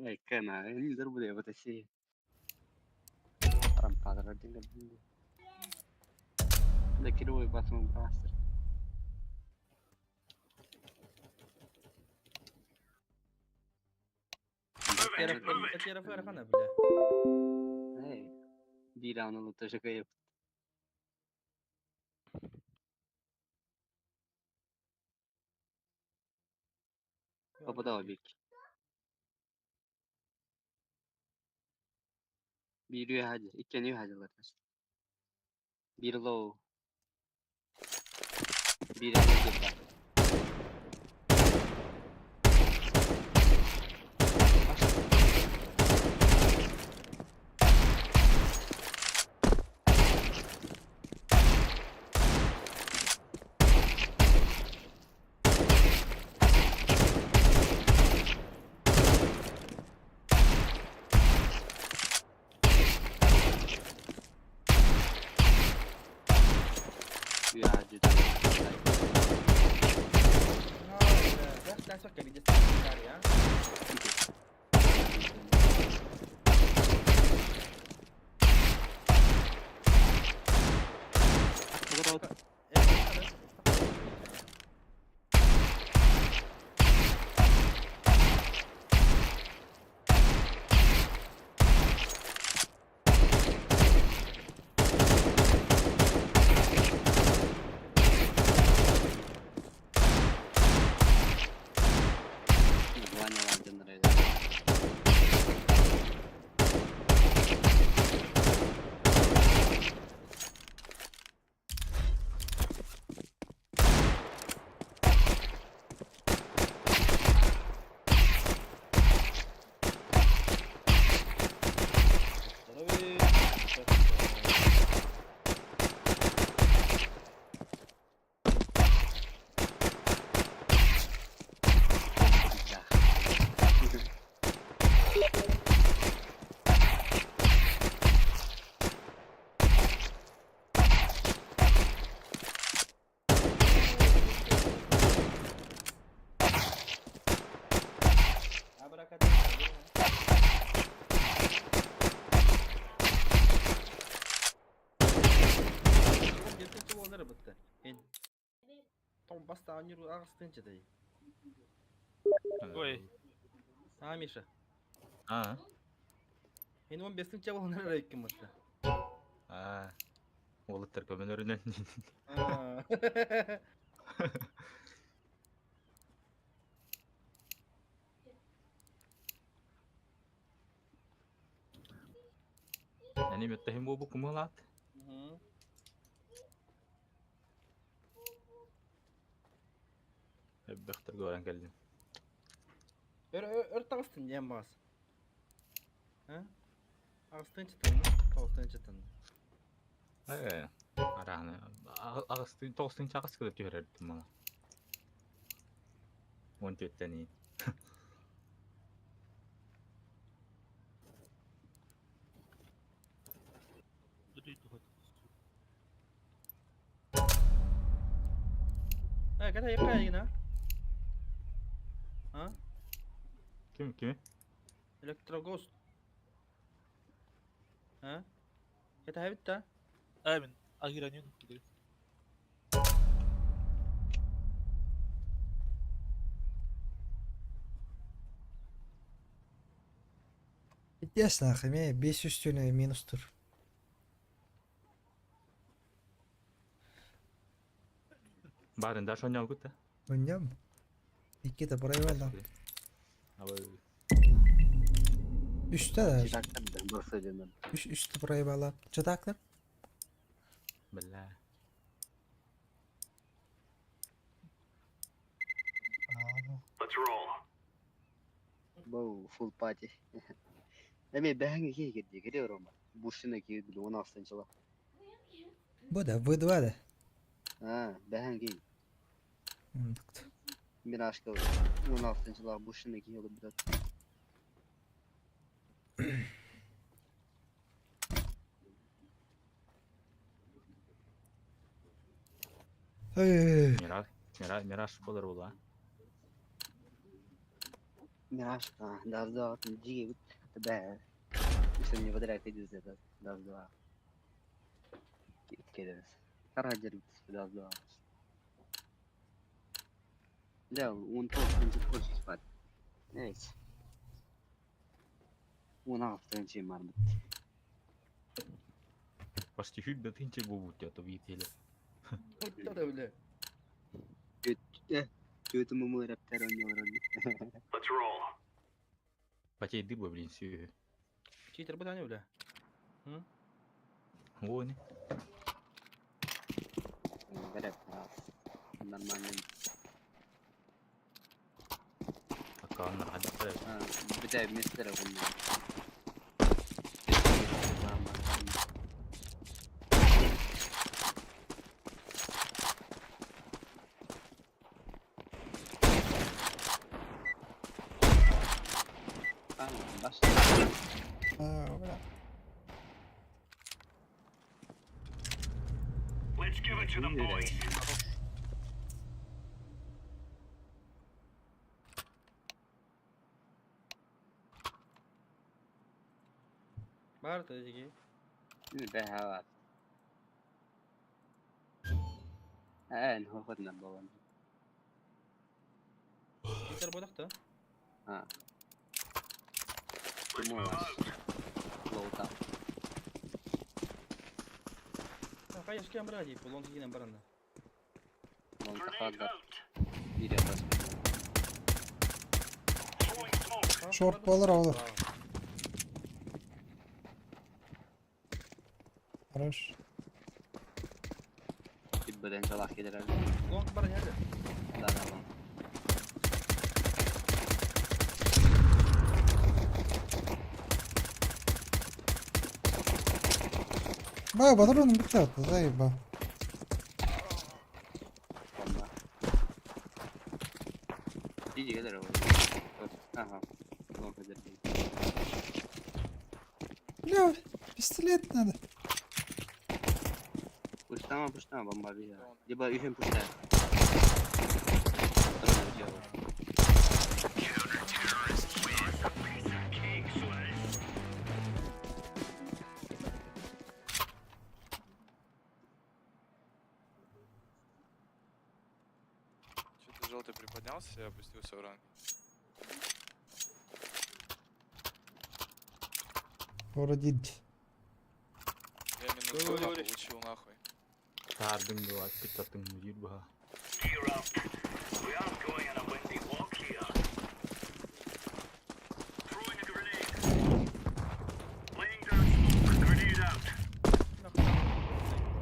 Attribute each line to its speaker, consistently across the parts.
Speaker 1: Айкана, энэ дэр бу Rampadra Накидываю пацан бластер.
Speaker 2: Ыарахана бля.
Speaker 1: Биир аанын тоже кыайып. Попадал бик. Биир үөһэ иккини үөһэ Биир low. Биир эмиэ
Speaker 3: Ой.
Speaker 2: А, Миша.
Speaker 3: А.
Speaker 2: Мен 15-нче болонор эрэ иккин
Speaker 3: А. Уолаттар көмөлөрүнэн. Эни мөттөһүм буолбу кумулаат. Эббэхтэр көрөн кэллим.
Speaker 2: Өр таҕыстын диэн баас. Аҕыстын чытын, тоҕустун чытын.
Speaker 3: Ээ, арааны аҕыстын тоҕустун чаҕыс кыда түһэрэрдим мана. Он түөттэн
Speaker 2: Э, ката еппа А?
Speaker 3: Ким кими?
Speaker 2: Электрогост. А? Это хэбит да?
Speaker 4: Э, мин агираньон киирэр.
Speaker 5: Интересно, эмиэ биэс үстүүнэ минус тур.
Speaker 3: Барын да шоньолгут да?
Speaker 5: Мунньам. Иккитэ проебал. Үстэ да. Үс үстэ проебала. Чатаактар?
Speaker 3: Бля.
Speaker 1: Бу full party. Эми бэһэҥ ики кирди кири Рома. Бушина ки били 16 жылы.
Speaker 5: Бу да В2 да.
Speaker 1: А, бэһэҥ ки. Мин ашка 16 жылы бушина ки олуп бутат.
Speaker 3: Мираж, Мираж, Мираж болар була.
Speaker 1: Мяшка, да, дигибит, бээ. Үсүн подряд идизде да. Иккедебез. Карадер да. Да, он тоже хочет спать. Evet. 16 бар бит.
Speaker 3: Почти хүббэ тынчы буолбут диэт биир
Speaker 2: Да, бля.
Speaker 1: Төтүм мөрәптер ойнолор.
Speaker 3: Потей дыба, блин, сүйі.
Speaker 2: Читер бу тани бля.
Speaker 3: О, не.
Speaker 1: Береп. Нормально.
Speaker 3: Аккаунна хаддара.
Speaker 1: Битә мистер бунна. Баш.
Speaker 5: А, бля.
Speaker 2: Бар да диги.
Speaker 1: Бәһә. Ә, ну хотна болан.
Speaker 2: Читер бу да.
Speaker 1: А. Муаш. Лоута.
Speaker 2: Каяш кем бара дип, лон кигенен баранда.
Speaker 1: Лонта хагга. Бире бас.
Speaker 5: Шорт болар olur. Хорош.
Speaker 1: Тиббеден жалах кедерер.
Speaker 2: Лон бар нерде?
Speaker 1: Да, да, лон.
Speaker 5: Ба, патроны бітті, заеба.
Speaker 1: Бомба. Иди келер ол. Ага. Лон кедер.
Speaker 5: Бля, пистолет надо.
Speaker 1: Пуштама, пуштама, бомба бия. Либо үйін пуштай.
Speaker 6: Что-то желтый приподнялся и опустился в ранг.
Speaker 5: Вроде.
Speaker 6: Я минус
Speaker 2: Говори.
Speaker 6: два получил нахуй.
Speaker 3: Тардың дуа, кыттаттың мудир баха.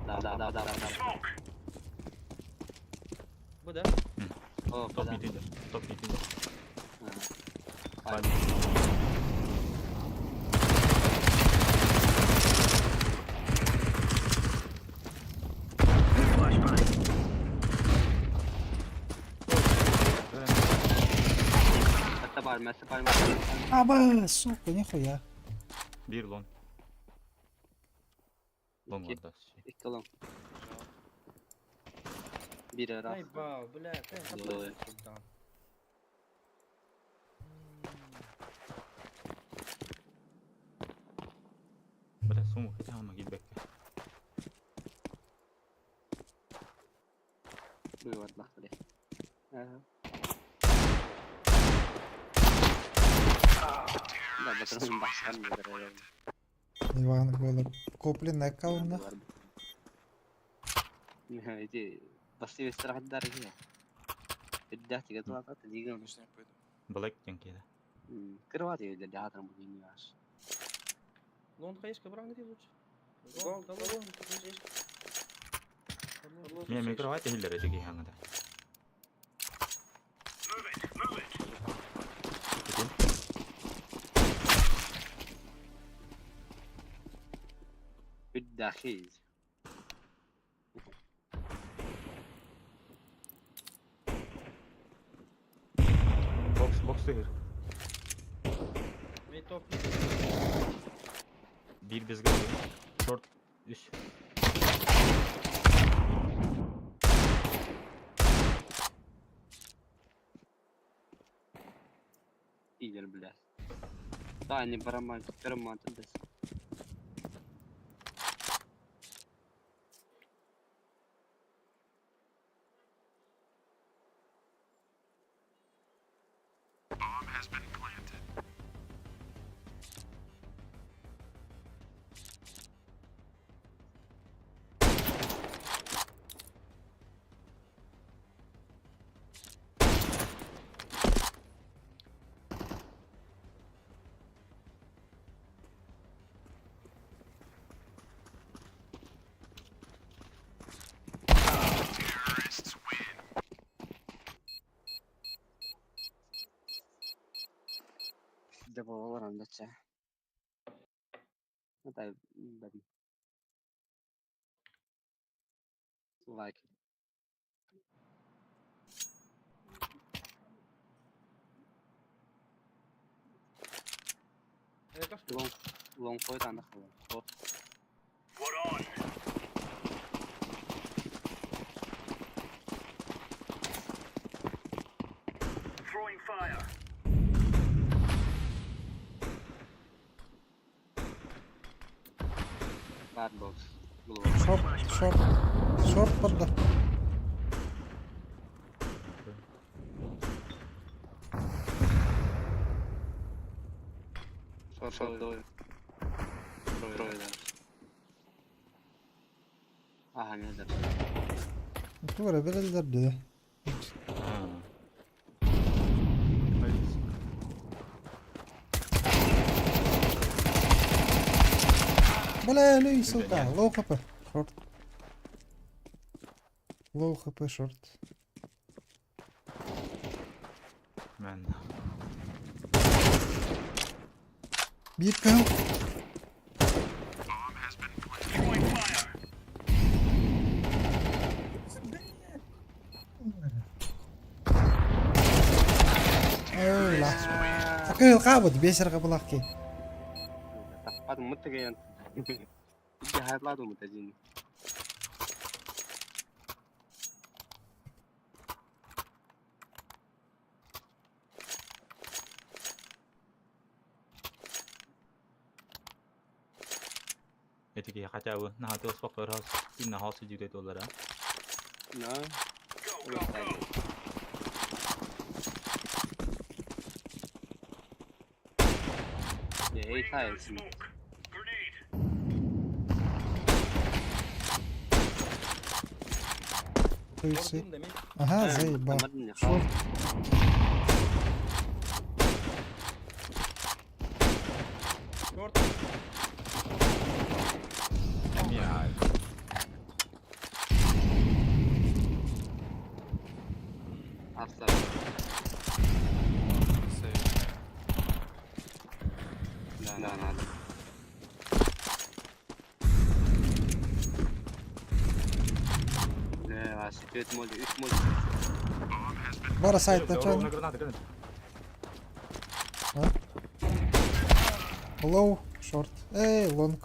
Speaker 1: Да, да, да, да, да.
Speaker 2: Бу да.
Speaker 1: О,
Speaker 3: Топ
Speaker 1: да.
Speaker 3: митинде. Топ митинде.
Speaker 1: Ага. Hatta бар, мәсі бар, мәсі.
Speaker 5: Аба, сука, нихуя.
Speaker 3: Бир лон. Лон
Speaker 1: Икки.
Speaker 3: бар да.
Speaker 1: Икки лон. Бири
Speaker 2: Ай
Speaker 1: раз.
Speaker 2: ба, бля, ты
Speaker 1: Ой.
Speaker 2: султан.
Speaker 3: Бля, суму хотя бы килбекке.
Speaker 1: Буй бахтары. Ага. Да, батырым башкан бер.
Speaker 5: Иван было куплен аккаунт.
Speaker 1: Эти басты страхдар же. Эддәти гатла дигән.
Speaker 6: Конечно, я пойду.
Speaker 3: Блэк тенкеде.
Speaker 1: Кровать өйдә хатырым бу дигән.
Speaker 2: Лон каяшка бараңы дип лучше. Лон, да лон, каяшка.
Speaker 3: Мен мен кровать хиллер эти хаңда.
Speaker 1: Үддәхиз.
Speaker 3: Бокс, бокс тыгыр.
Speaker 2: Мен топ.
Speaker 3: Бир безге. Шорт. Үс.
Speaker 1: Пидор, бля. Да, они бараман, бараман, да. Добавил рандача. Ну дай, блин. Лайк. Long, long point aan de gewoon. Bad box.
Speaker 5: Short, short. Short барда.
Speaker 1: Short, short, двое. Трое, трое, да. Ага, нет, да.
Speaker 5: Тура берелдер дии. Бля, люй, сука, low HP, short. Low HP, short.
Speaker 3: Мен.
Speaker 5: Биир кыһыл. Ой, ла. Кыһыл хаабыт, бесер кабылах ки.
Speaker 1: Таппадым мыттыгаян. Иди хайладу мытазин.
Speaker 3: Этики хотя бы на хотел спокойно раз и на хаос идет доллара.
Speaker 1: На. Go, go, go. Эй, тайс.
Speaker 5: Туйсы. Ага, заебал. Short.
Speaker 2: Short.
Speaker 3: Я.
Speaker 1: Апса.
Speaker 6: Сейв.
Speaker 1: Да, да, надо. Да, а 4 моль, 3 моль.
Speaker 5: Бара сайт начальник.
Speaker 3: Граната, граната.
Speaker 5: Low, short. Эй, long.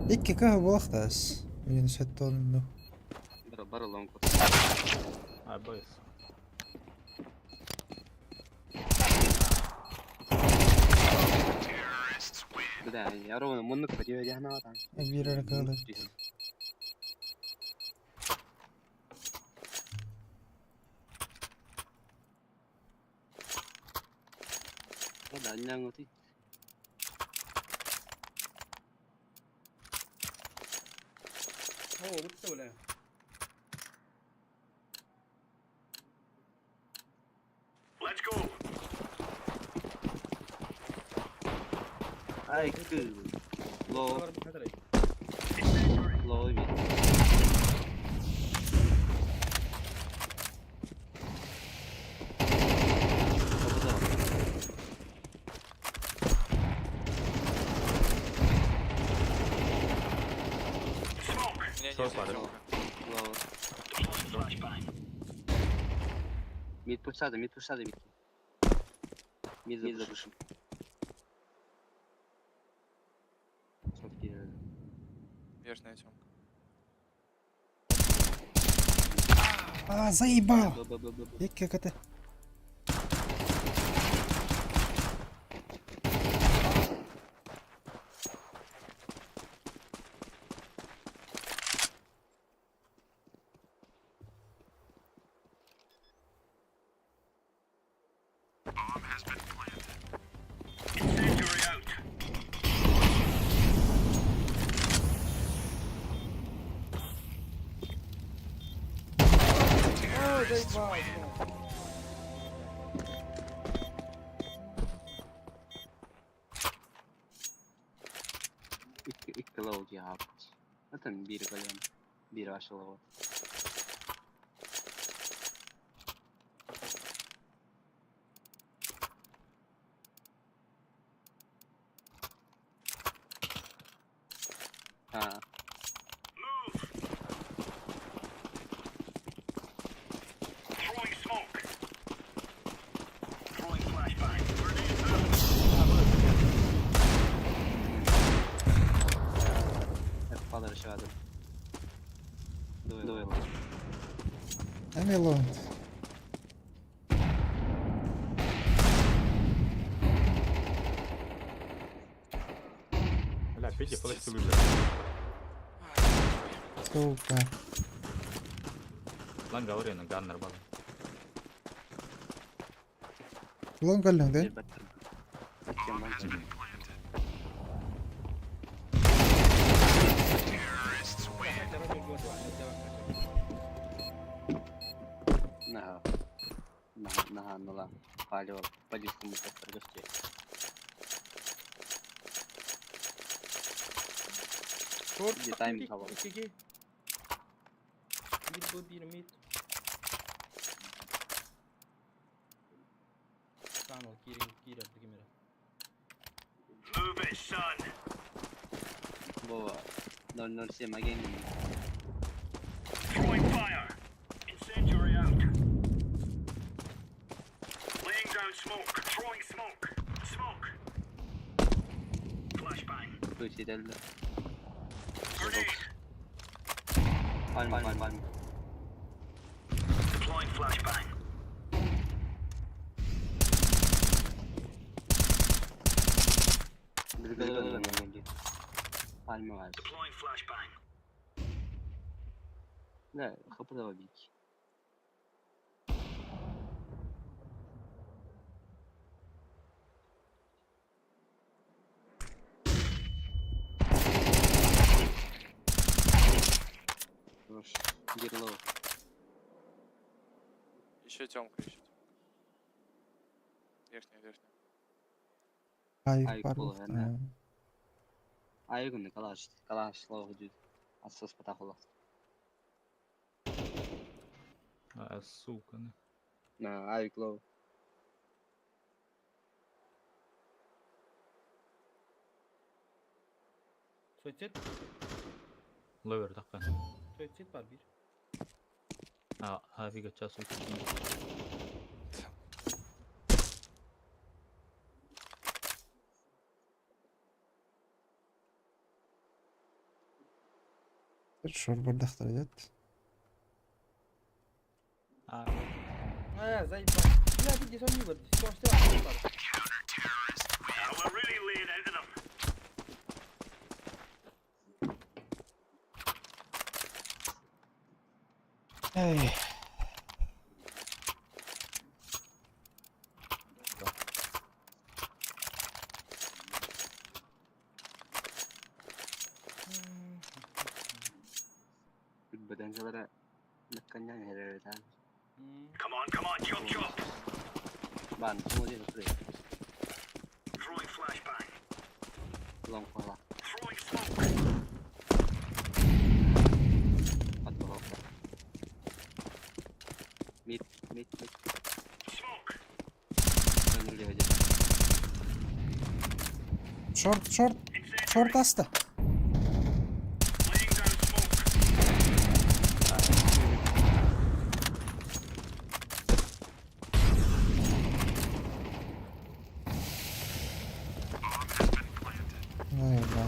Speaker 5: Икки кыһы буолахтаас. Минус хеттон.
Speaker 1: Бара, бара long.
Speaker 3: А, бойс.
Speaker 1: Да, я ровно муннук подъедет на там.
Speaker 5: Биир кыһылы.
Speaker 1: Да, не
Speaker 2: О, вот бля.
Speaker 1: Ай, кы. Лоу, лоу, мид.
Speaker 6: У меня
Speaker 3: Что
Speaker 6: нет
Speaker 3: падает?
Speaker 6: телка.
Speaker 1: Мид пушады, мид пушады, мид. Мид запушим. Шотки.
Speaker 6: Верхняя темка.
Speaker 5: А, заебал!
Speaker 1: Б, Б, Б, Б, Б.
Speaker 5: Икки КТ.
Speaker 2: А, заебал, блядь.
Speaker 1: Икки, икки лоу диабет. Это бир голем. Бир ваша лоу. А, это падал еще один. Дуй, дуй.
Speaker 5: Эми лонг.
Speaker 3: Бля, Петя, полностью выбрал.
Speaker 5: Сука.
Speaker 3: Ланга Орена, Ганнер бал.
Speaker 5: Лонг өллөң да?
Speaker 1: Наха. Наха, нула. Палево. Полицию мы так
Speaker 2: Short
Speaker 1: Bir timing havalı.
Speaker 2: 2 2. Bir bu bir mid. Tamam girin gir artık kimere.
Speaker 1: Bova. 007 again.
Speaker 7: Throwing fire. Incendiary out. Laying down smoke. Throwing smoke. Smoke. Flashbang.
Speaker 1: Суицид өлдү.
Speaker 7: Grenade.
Speaker 1: Palm, palm, palm.
Speaker 7: Deploying flashbang.
Speaker 1: Palma var.
Speaker 7: Deploying flashbang.
Speaker 1: Ne, kapıda var bir iki. Хорош. Гирло.
Speaker 6: Еще темка, еще темка. Верхняя, верхняя.
Speaker 5: Айык
Speaker 1: Айык
Speaker 5: бар.
Speaker 1: болар, да. Айгын калаш, калаш лоу жүз. Асос патахула.
Speaker 3: А, сука. ну.
Speaker 1: На айк лоу.
Speaker 2: Суицид.
Speaker 3: Ловер такка.
Speaker 2: Суицид var bir.
Speaker 3: А, авига час
Speaker 5: Шор бардахтар дед.
Speaker 3: А,
Speaker 2: А, заебал. Бля, bir son var. Son işte var.
Speaker 7: Now we're really laying into them.
Speaker 5: Эй.
Speaker 1: Бөдәнжелere Наканян херерден.
Speaker 7: Come on, come on, chop chop.
Speaker 1: Бан, смотри, смотри.
Speaker 7: Throwing flashbang.
Speaker 1: Лонг кола.
Speaker 7: Throwing smoke.
Speaker 1: Подголовка. Мид, мид, мид.
Speaker 7: Smoke.
Speaker 1: Нули один.
Speaker 5: Шорт, шорт, шорт асты.
Speaker 7: Laying down smoke.
Speaker 5: Ай, да.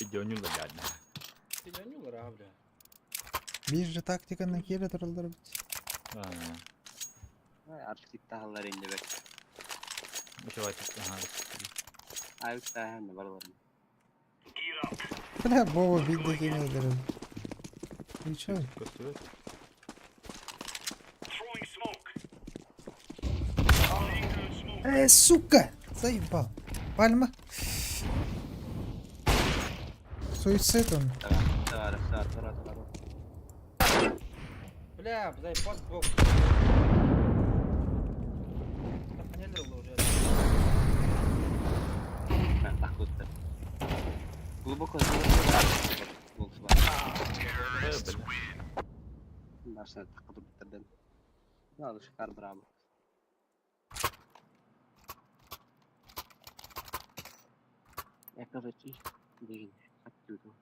Speaker 3: Видео ладно.
Speaker 2: Видео а, бля.
Speaker 5: Биир же тактиканы киирэ тураллар эбит.
Speaker 1: Артик таһаллар инде бек.
Speaker 3: Еще ага.
Speaker 1: Айык таһан баралар.
Speaker 7: Gear up.
Speaker 5: Бля, Бова биирдэ киинэлэрин. Ничего.
Speaker 3: Көстүбэт.
Speaker 7: Throwing smoke. Laying down smoke.
Speaker 5: Сука! Заебал. Пальма. Суицид он.
Speaker 1: Давай, давай, давай, давай.
Speaker 2: Бля, заебал бок. Так, уже.
Speaker 1: Мен тахтутты. Глубоко глубоко.
Speaker 3: Бля.
Speaker 1: Башына тақы бітірдім. Ну, шикар браво. Я, короче, деген оттуда.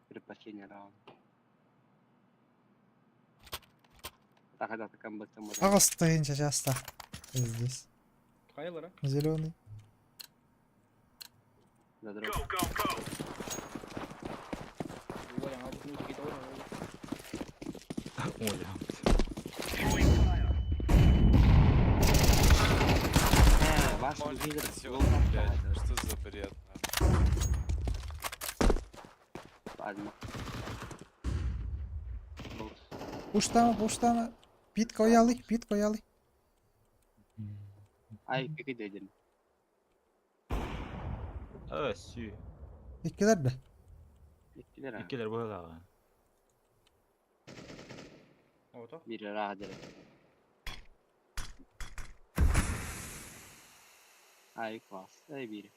Speaker 1: Предпоследний раунд. Так, да, так,
Speaker 5: Аҕыс тыһыынча часта. Здесь.
Speaker 2: Хайлара.
Speaker 5: Зеленый.
Speaker 1: Задрот.
Speaker 7: Go, go, go.
Speaker 2: Оля, а вот музыки тоже.
Speaker 3: Оля.
Speaker 7: Throwing fire.
Speaker 1: Ваш
Speaker 6: Маленький
Speaker 1: лидер.
Speaker 6: котёл, блядь. Что за бред, нахуй?
Speaker 1: Пальма. Бокс.
Speaker 5: Пуштама, пуштама. Пит кояли, пит кояли.
Speaker 1: Ай, какой дедин.
Speaker 3: Сүй.
Speaker 5: Иккилэр да.
Speaker 1: Иккилер.
Speaker 3: Иккилер быһыылааҕа.
Speaker 2: Ото.
Speaker 1: Бири раадere. Ай, класс. Ай, бири.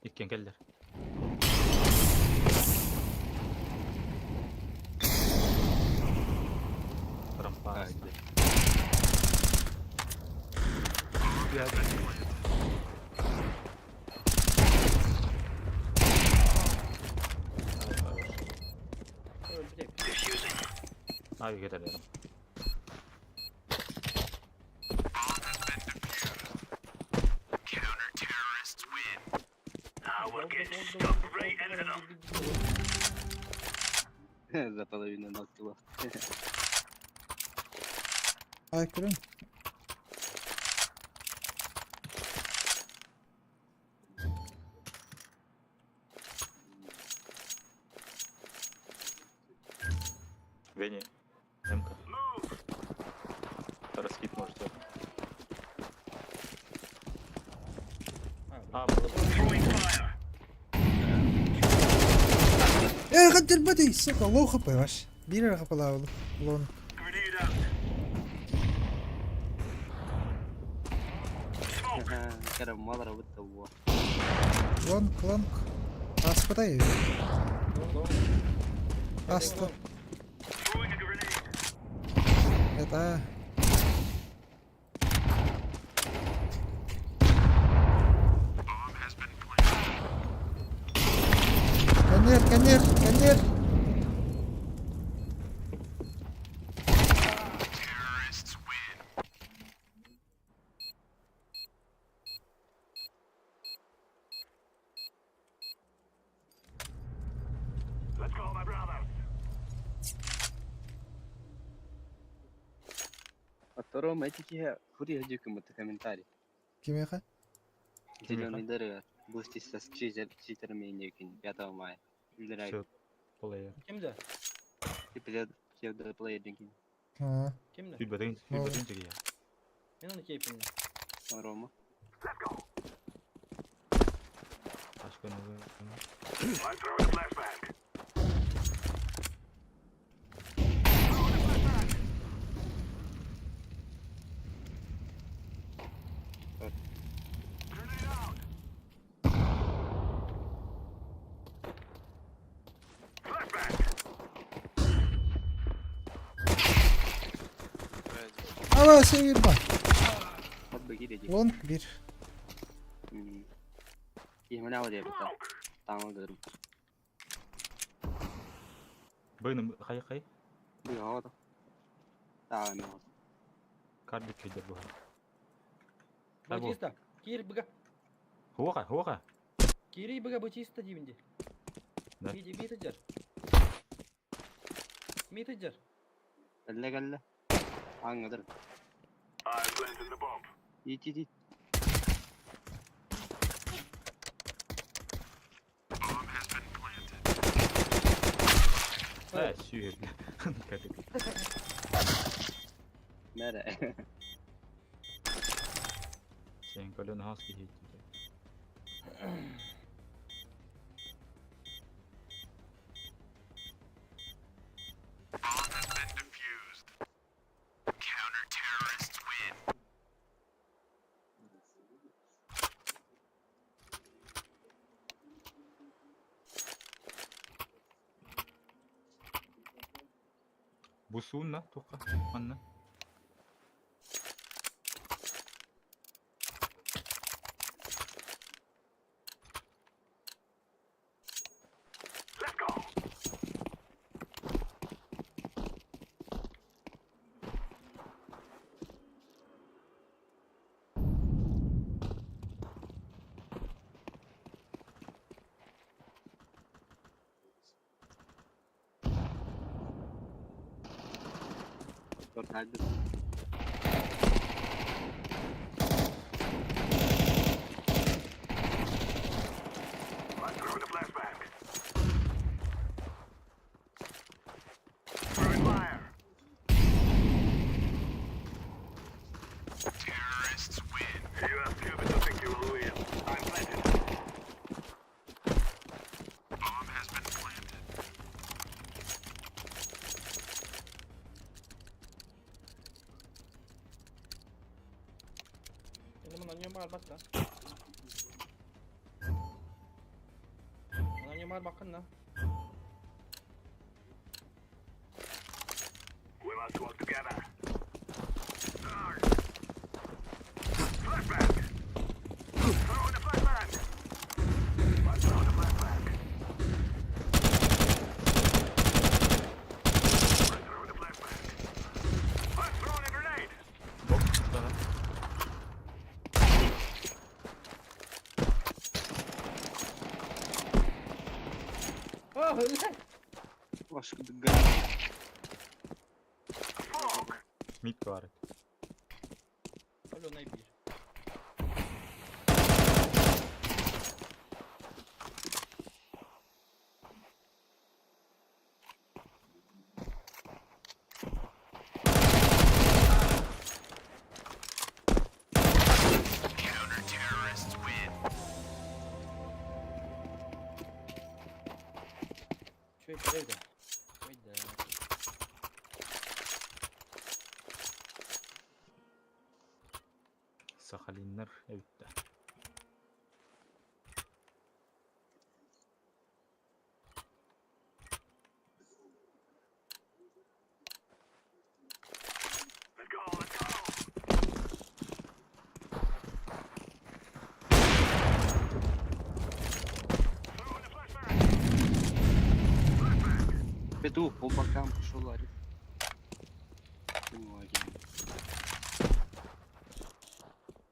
Speaker 3: Иккен келлер. Рампа.
Speaker 2: Ой, блядь.
Speaker 3: Ави кетер
Speaker 7: Now we're getting stuck right into them.
Speaker 1: За половину ногтилов.
Speaker 5: Ай, көрөн.
Speaker 3: Вени. М-ка. Раскид можете.
Speaker 2: А,
Speaker 3: А, было.
Speaker 7: Throwing fire.
Speaker 5: Хаттер сука, лоу хп ваш. Биир хп лаулу. Лон.
Speaker 7: Grenade out. Smoke.
Speaker 1: Кара мало работал.
Speaker 5: Лонг, лонг. Аспатай.
Speaker 2: лонг.
Speaker 5: Аста.
Speaker 7: Throwing a grenade.
Speaker 5: Это... Коннер, коннер, коннер.
Speaker 7: Let's go, my brothers.
Speaker 1: А втором эти хури гадюкам это комментарий.
Speaker 5: Кимеха?
Speaker 1: Зеленый дыры бустится с читерами некин 5 мая.
Speaker 3: Все, плеер.
Speaker 2: Кимде?
Speaker 1: Типа псевдоплеер дикин.
Speaker 5: А,
Speaker 2: Кимде?
Speaker 3: Фиберин, фиберин деген.
Speaker 2: Мен оны кейпімді.
Speaker 1: Рома.
Speaker 3: Ашканы.
Speaker 7: I'm throwing a flashbang. Grenade out. Flashbang.
Speaker 6: Блядь.
Speaker 5: Ала, север бар.
Speaker 1: Вот бы гири
Speaker 5: Лонг бир.
Speaker 1: Кихмена вот я Там дырым.
Speaker 3: Быны хай хай.
Speaker 1: Бу вот. Таҕа
Speaker 3: Кардик киирдэр бу. Табу.
Speaker 2: Батиста, киир быга.
Speaker 3: Хуоха, хуоха.
Speaker 2: Киирий быга Батиста диибин дии.
Speaker 3: Да.
Speaker 2: Миити, миити дьар. Миити дьар.
Speaker 1: Кэллэ кэллэ. Ааҥҥа
Speaker 7: I'm planting the bomb.
Speaker 1: Ит ит ит.
Speaker 7: Bomb has been planted.
Speaker 3: Э, сүүһүр. Кардик.
Speaker 1: Мэрэ.
Speaker 3: Сен көлөн хас киһи.
Speaker 7: Bomb has been defused. Counter terrorists win.
Speaker 3: Бу суунна туха манна.
Speaker 7: Let's go.
Speaker 1: Totalde.
Speaker 7: I'm throwing a flashbang. Throwing fire. Terrorists win. You are stupid to think you will win. I'm planted. Bomb has been planted.
Speaker 2: Енді мына не бар бат да. Мына не бар бақын да.
Speaker 7: We must work together. Arr. Flashbang. Throwing a flashbang. I'm throwing a flashbang. I'm throwing a flashbang. I'm throwing a grenade.
Speaker 3: Бок дара.
Speaker 2: О, өле!
Speaker 1: Башкы
Speaker 7: Smoke.
Speaker 3: Мид бар.
Speaker 2: Алло, найбир.
Speaker 7: Counter terrorists win.
Speaker 2: Чё это, это? Ой, да.
Speaker 3: Сахалиннар эбиттэ.
Speaker 7: Let's go, let's go. Throwing a flashbang. Flashbang.
Speaker 1: Петух по бокам пошел Ариф. Ой,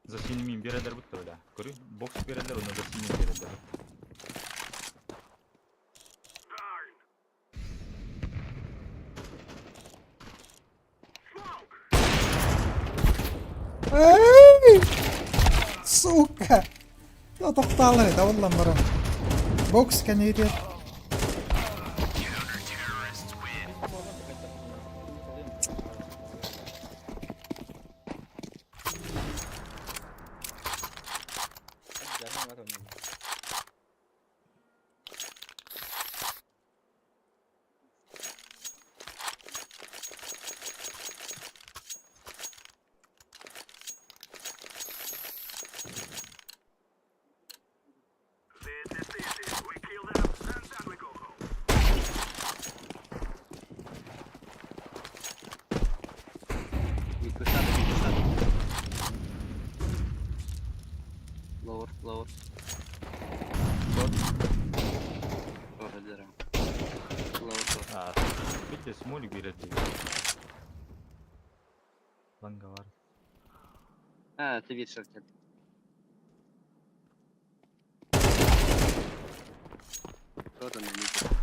Speaker 3: За синими берелер бутта бля. Көрү, бокс берелер, оны за синими берелер.
Speaker 7: Darn. Smoke.
Speaker 5: Эй! Сука! Я тоқталыр еді, оллан барам. Бокс кәнеде.
Speaker 7: Counter terrorists win. This is easy. We kill them and then we go home.
Speaker 1: Микросадок, микросадок. Лаур, лаур. Тоже дерем. Лаур, тоже.
Speaker 3: А, видите, смолик берет. Ланговар.
Speaker 1: А, ты видишь, Артем. Кто там на мите?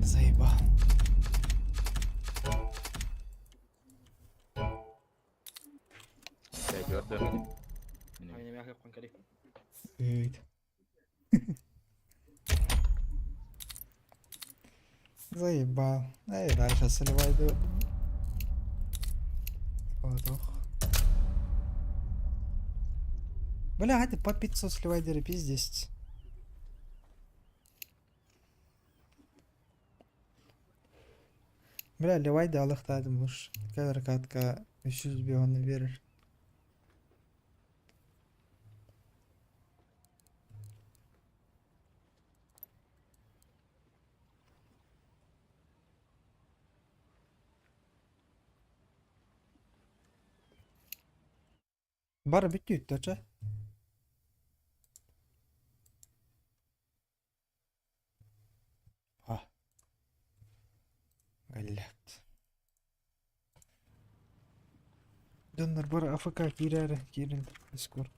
Speaker 5: Заебал.
Speaker 3: Блядь, өрдө.
Speaker 2: Ай, не мягко кали.
Speaker 5: Өйт. Заебал. Эй, дальше сливай. О, Бля, это по 500 сливайдеры пиздец. Бля, левайды алықтадым уж. Кәдір катка 300 бионы берір. Бары бүтті үтті, ча? А. Галят. Донор бар АФК кирәрі, кирин, скор.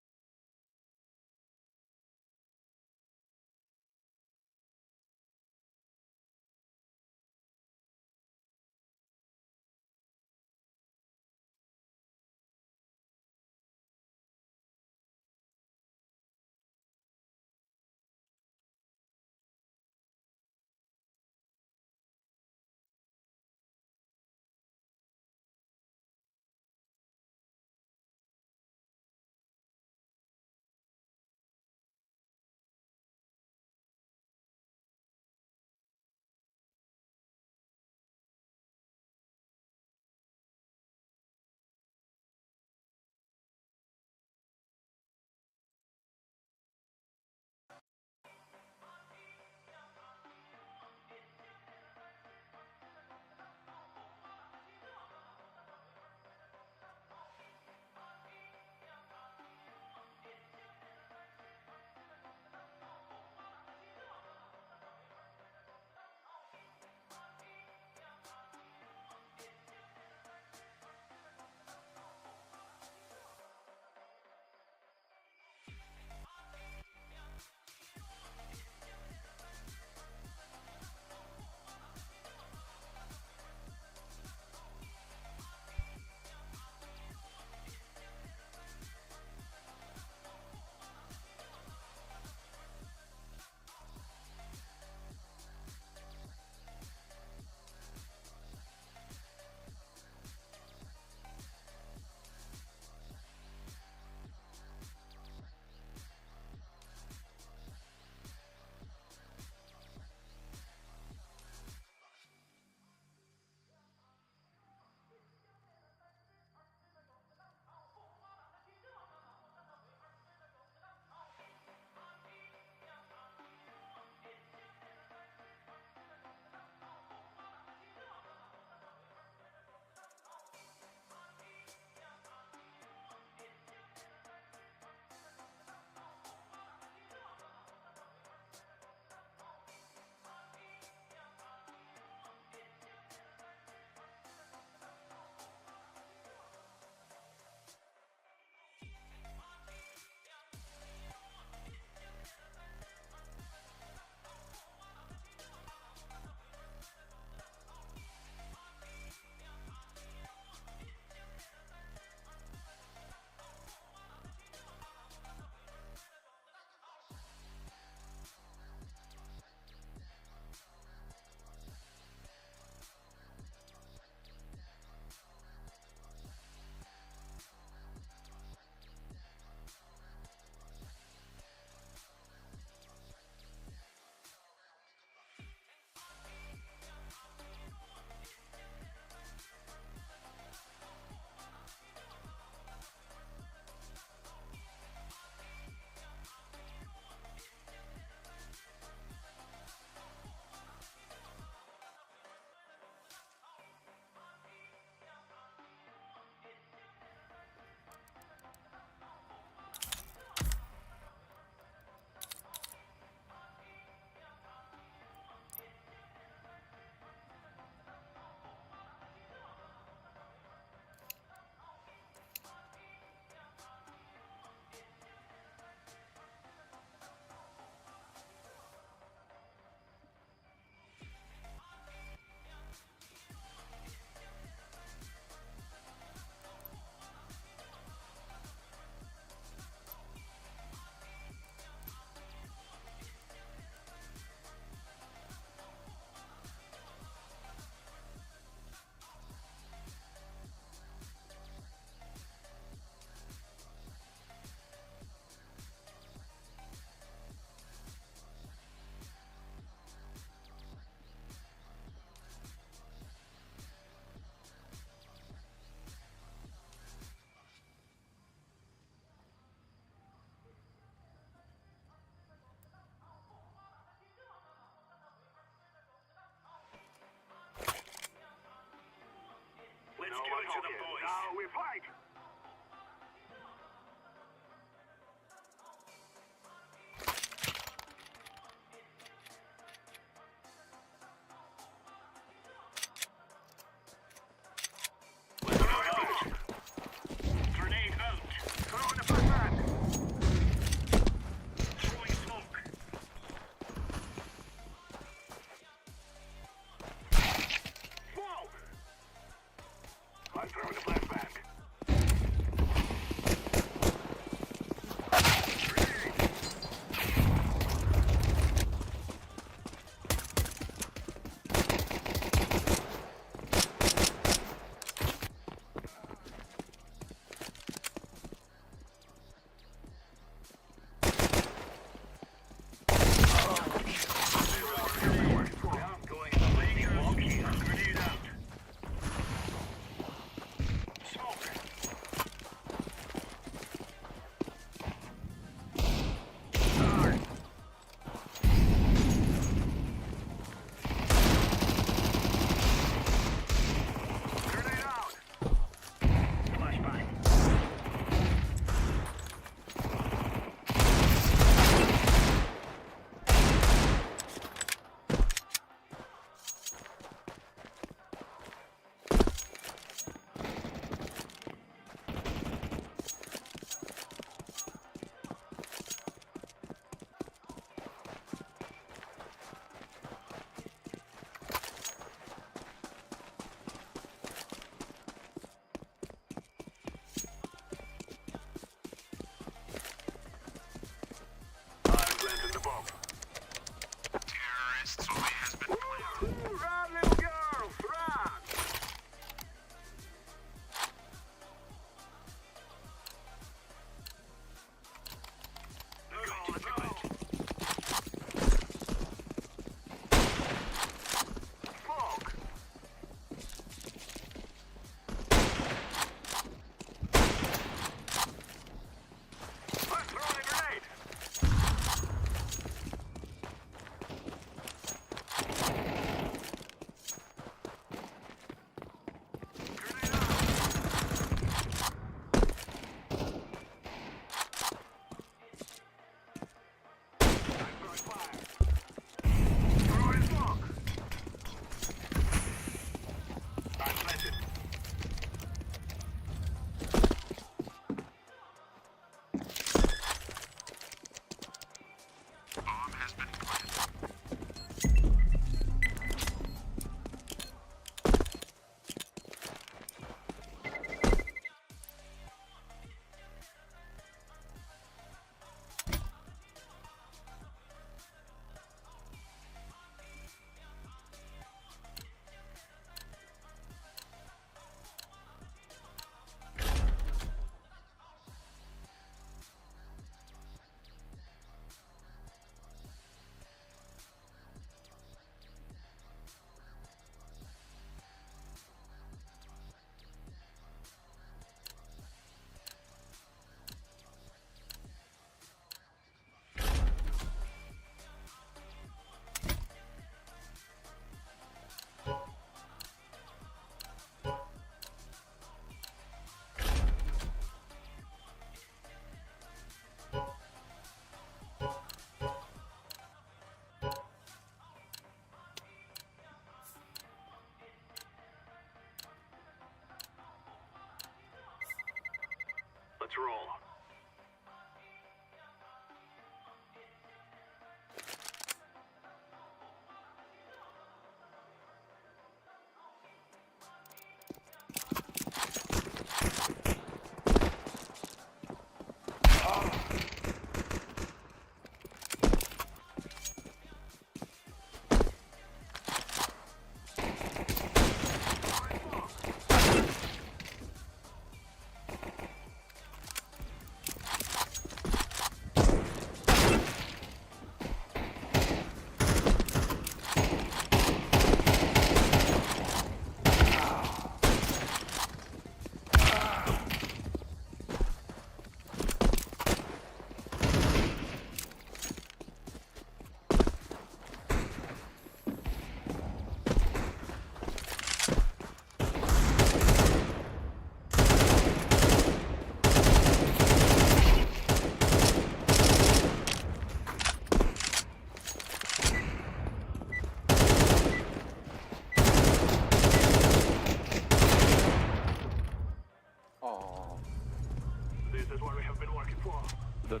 Speaker 8: За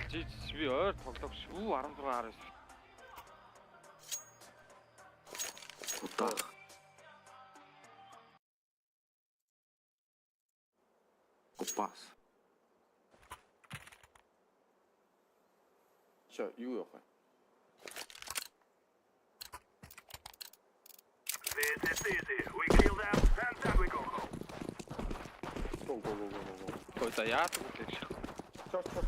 Speaker 8: чи би ойр тоглох шүү 16 19.
Speaker 9: Кутах. Купас. Чо, юу явах вэ? Go go go go go.
Speaker 8: Ой за яадаг үлээ гэж.
Speaker 9: Чор чор.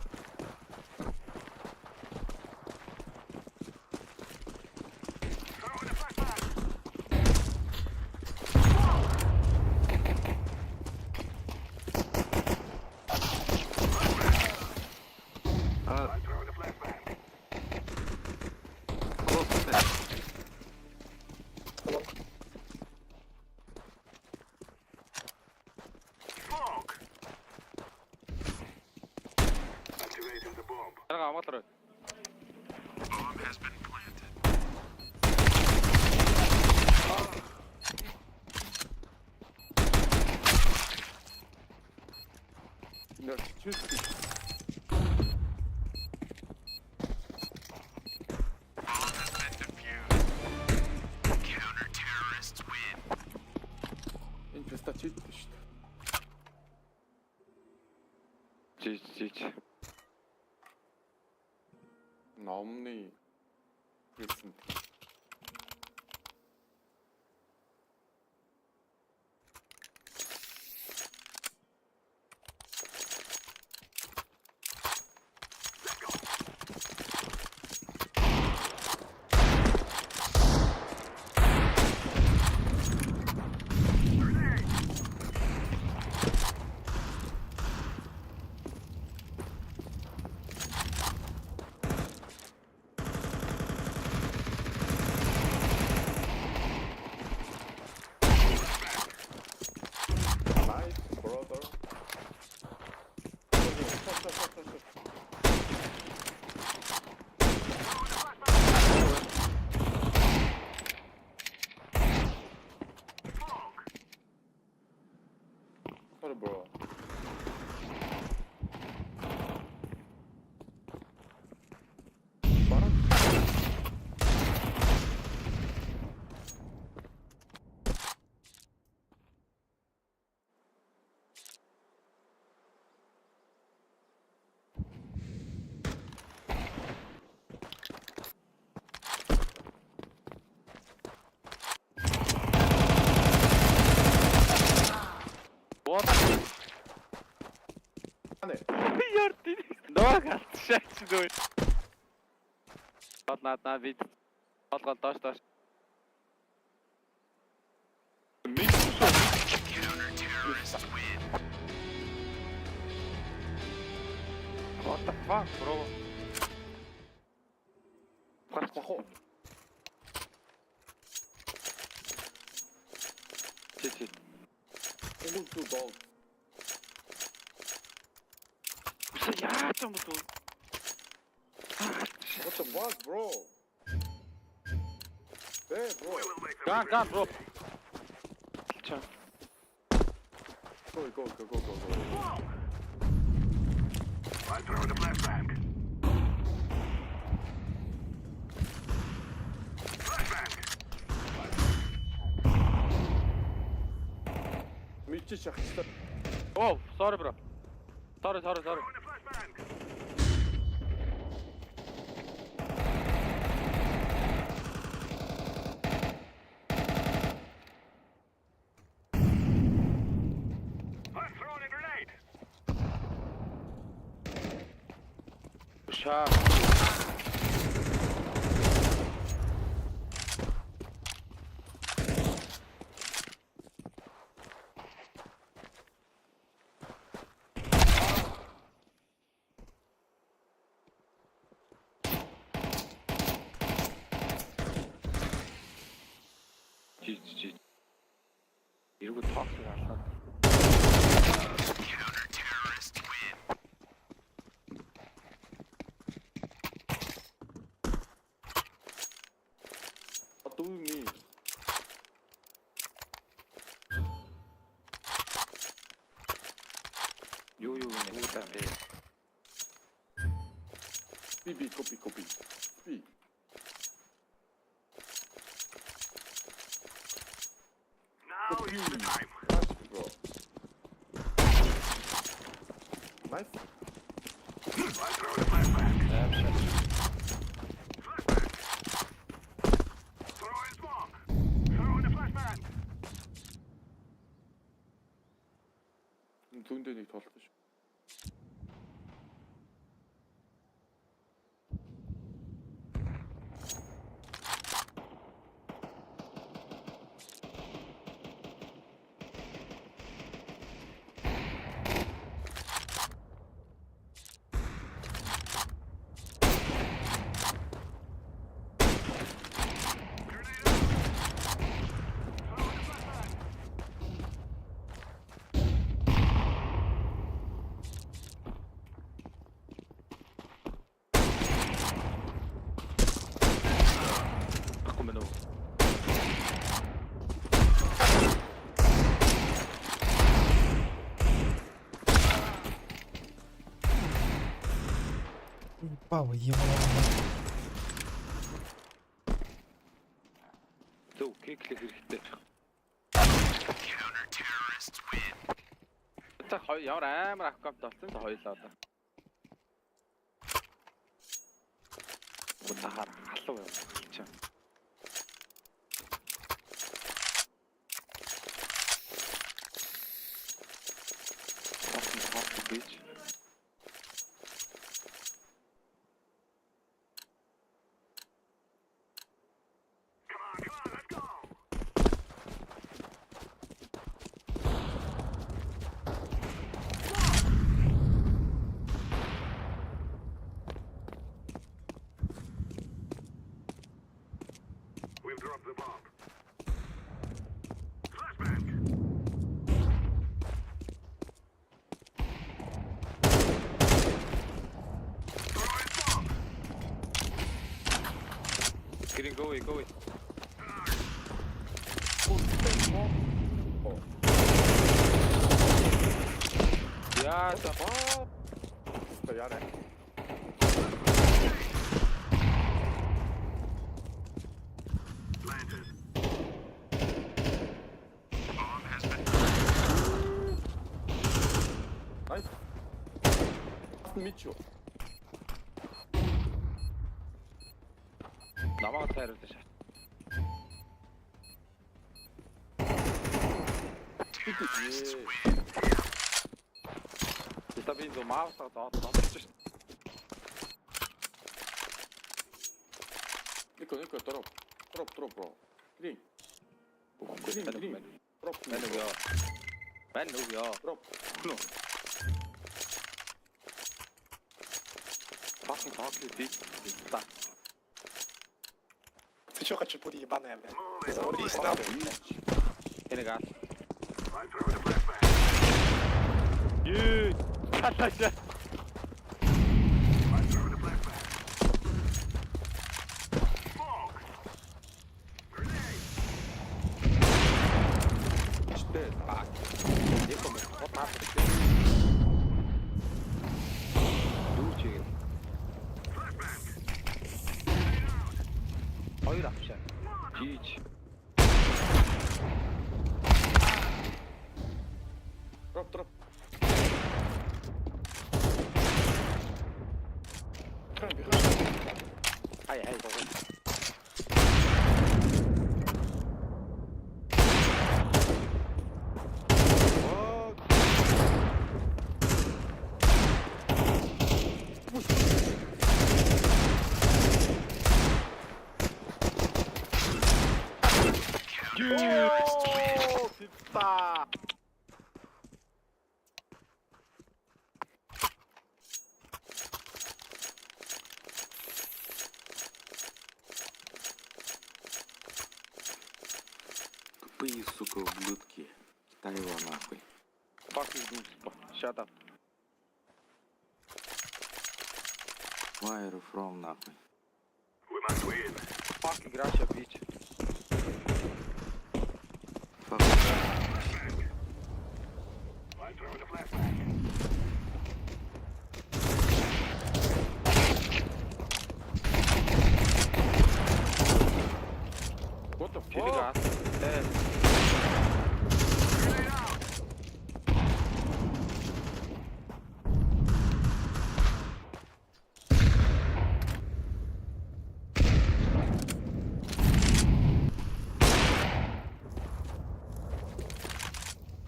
Speaker 8: Аа. Арга амгалар.
Speaker 9: Нэр чүт. Энэ писта чит шүү дээ.
Speaker 8: Чи чи чи.
Speaker 9: Номны гэсэн. Nice brother. Sorry bro. Баран.
Speaker 8: Боо.
Speaker 9: Ане.
Speaker 8: Яар тий. Нөө галт шаач дөө. Гол наад наа бид. Гол гол доош доош. What the fuck, bro?
Speaker 9: Махо.
Speaker 8: Чи чи.
Speaker 9: Угул зүү доо.
Speaker 8: Үсэ яаж юм бэ?
Speaker 9: What the fuck bro? Hey bro.
Speaker 8: Ган ган bro. Ча.
Speaker 9: Go go go go go go. Мэдчих шахчихлаа.
Speaker 8: Oh, sorry bro. Sorry, sorry, sorry. Шаа. Чи чи. Эргүү токсик алаад.
Speaker 9: Одоо ми.
Speaker 8: Юу юу гэнэ үү та бэ?
Speaker 9: Би би копи копи. Би. Now is the time. Bro. Nice. Зүүндээ нэг толтой шүү.
Speaker 8: Ахгүй мэн үү?
Speaker 5: Ебало, ебало.
Speaker 8: Зөв кеклэх хэрэгтэй. За хоёр ямар амар аккаунт болсон та хоёлаа одоо. Утахаар халуу юм чи. Fucking fuck bitch. Green go away, go away. Яа, за
Speaker 9: За яарай. Nice. Мичо.
Speaker 8: намайг тайруулж шат. Тэстэ би зөө маусаа зоод зодчих шин.
Speaker 9: Нико, Нико, drop. Drop, drop, bro. Green.
Speaker 8: Үгүй
Speaker 9: Green,
Speaker 8: мэн
Speaker 9: green.
Speaker 8: мэн.
Speaker 9: Drop.
Speaker 8: Мэн үг ёо. Мэн үг ёо.
Speaker 9: Drop.
Speaker 8: Хнө. Fucking talk bitch. Та.
Speaker 7: Ты чё, хачапури ебаная, блядь? Завались нахуй, блядь.
Speaker 8: Энийг аа. Ее. Талаашаа.
Speaker 9: Штэ.
Speaker 8: Эко мэн. Хот наа. Хоёр авчаа. Жиж.
Speaker 2: Drop drop. Behind, behind.
Speaker 8: Хай хай. Йоо, пицца.
Speaker 10: Тупые, сука, ублюдки. Китай его нахуй.
Speaker 8: Fucking goose. Shut up.
Speaker 10: Where you from нахуй.
Speaker 9: We must win.
Speaker 8: Fucking Russia bitch.
Speaker 10: Fuck.
Speaker 9: I'm throwing a flashbang.
Speaker 8: What the fuck? Э,
Speaker 9: Grenade out.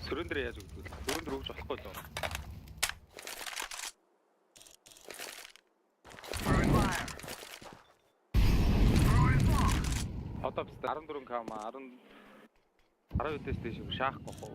Speaker 8: Сөрөн дээр яаж өгдөг вэ? Сөрөн дээр өгч болохгүй л.
Speaker 9: Throwing fire. Throwing smoke.
Speaker 8: Одоо биз 14 к маа 10 12-ээс дээш шаахгүй хоо.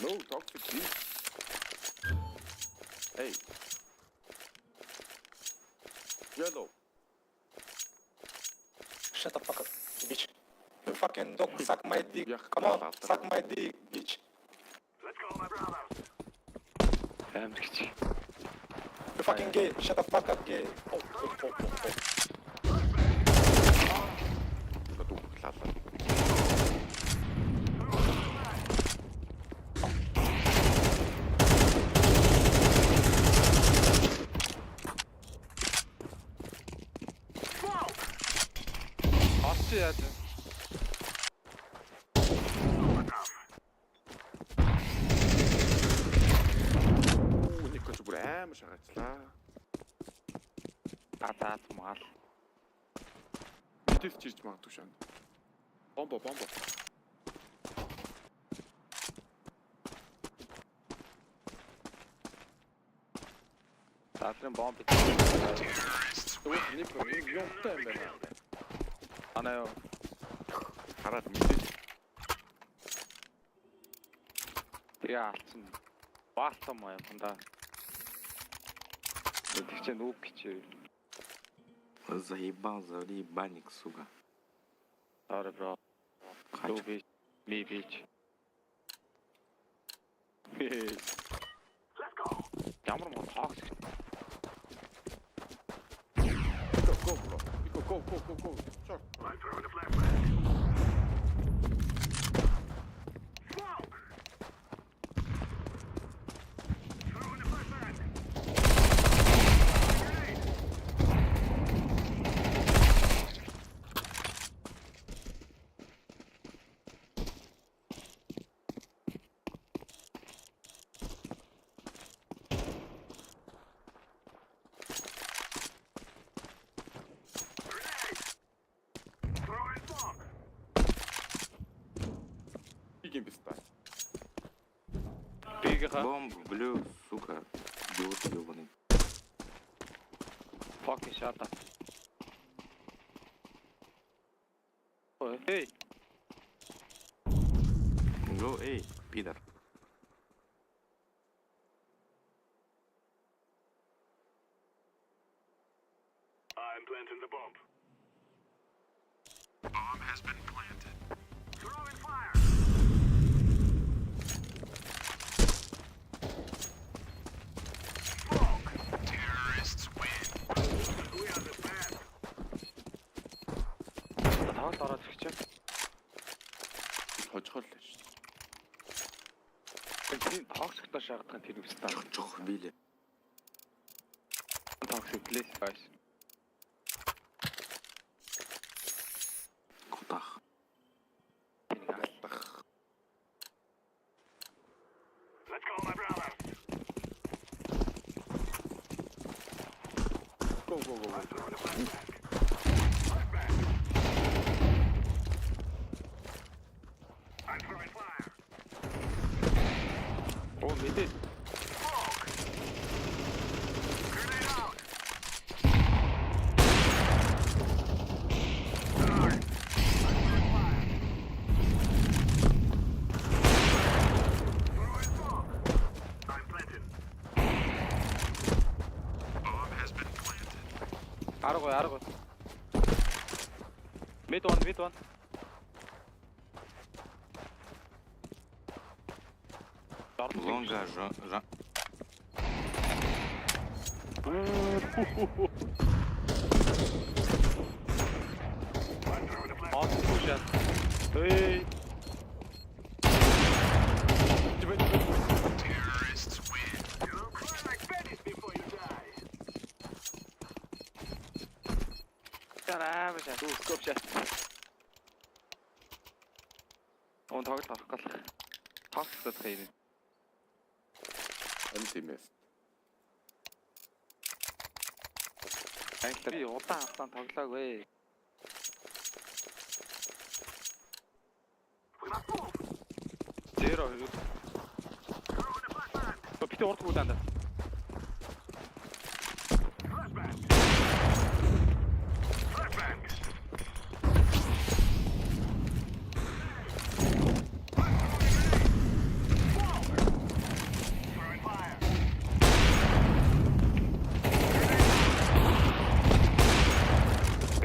Speaker 11: No, toxic, please. Hey. Yellow.
Speaker 12: Shut the fuck up, bitch. You fucking dog, suck my dick.
Speaker 11: Yeah,
Speaker 12: Come on, suck my dick, bitch.
Speaker 9: Let's go, my brothers.
Speaker 8: Амар гэж.
Speaker 12: You fucking gay. Shut the fuck up, gay. Oh, oh, oh, oh, oh.
Speaker 11: Дүүглээ.
Speaker 9: Smoke.
Speaker 8: Орч яаж вэ?
Speaker 9: Molotov.
Speaker 11: Оо, нэг ч бүр амар шагачлаа.
Speaker 8: Азаат мал.
Speaker 11: Мэдээс чирж магадгүй шан. Бомбо, бомбо.
Speaker 8: Задрын бомб.
Speaker 11: Өө, нэг юмтай юм байна.
Speaker 8: Анаа юу?
Speaker 11: Хараад мэдээ.
Speaker 8: Тэгээ алдсан. Баалтсан маа юм да. Тэг чи нүг гэж.
Speaker 10: Заебал, завали ебальник, сука.
Speaker 8: Sorry bro.
Speaker 10: Хач.
Speaker 8: Юу bitch. Me bitch.
Speaker 9: Let's go.
Speaker 8: Ямар муу toxic.
Speaker 11: Go, go, bro. Go, go, go, go, go. Short.
Speaker 9: I'm throwing a flashbang. Smoke. Throwing a flashbang. Grenade. Grenade. Throwing smoke.
Speaker 11: Биг юм биш та.
Speaker 8: Бигха.
Speaker 10: Бомбу, блю, сука. Идиот ебаный.
Speaker 8: Fucking shut up. Ой, Hey.
Speaker 10: Go, эй, пидор.
Speaker 8: Тавд ороод ирэх чинь.
Speaker 9: Хожгол л шүү.
Speaker 8: Тийм токсиктой шаардах нь тэр үстэй.
Speaker 10: Жох билээ.
Speaker 8: Toxic please guys.
Speaker 10: Кутах.
Speaker 9: Go go go go.
Speaker 8: Оо мэдээ. Арга арга. Mid one, mid one.
Speaker 10: Лонга жа.
Speaker 8: От пушат. Эй. Тараа баша. Дүү скоп шат. Он тоглолт авах гал. Тоглолт юм.
Speaker 9: Энэ тиймээс.
Speaker 8: Англиар би удаан хавтан тоглоогүй. Зеро. Битээ урд гүлэнд.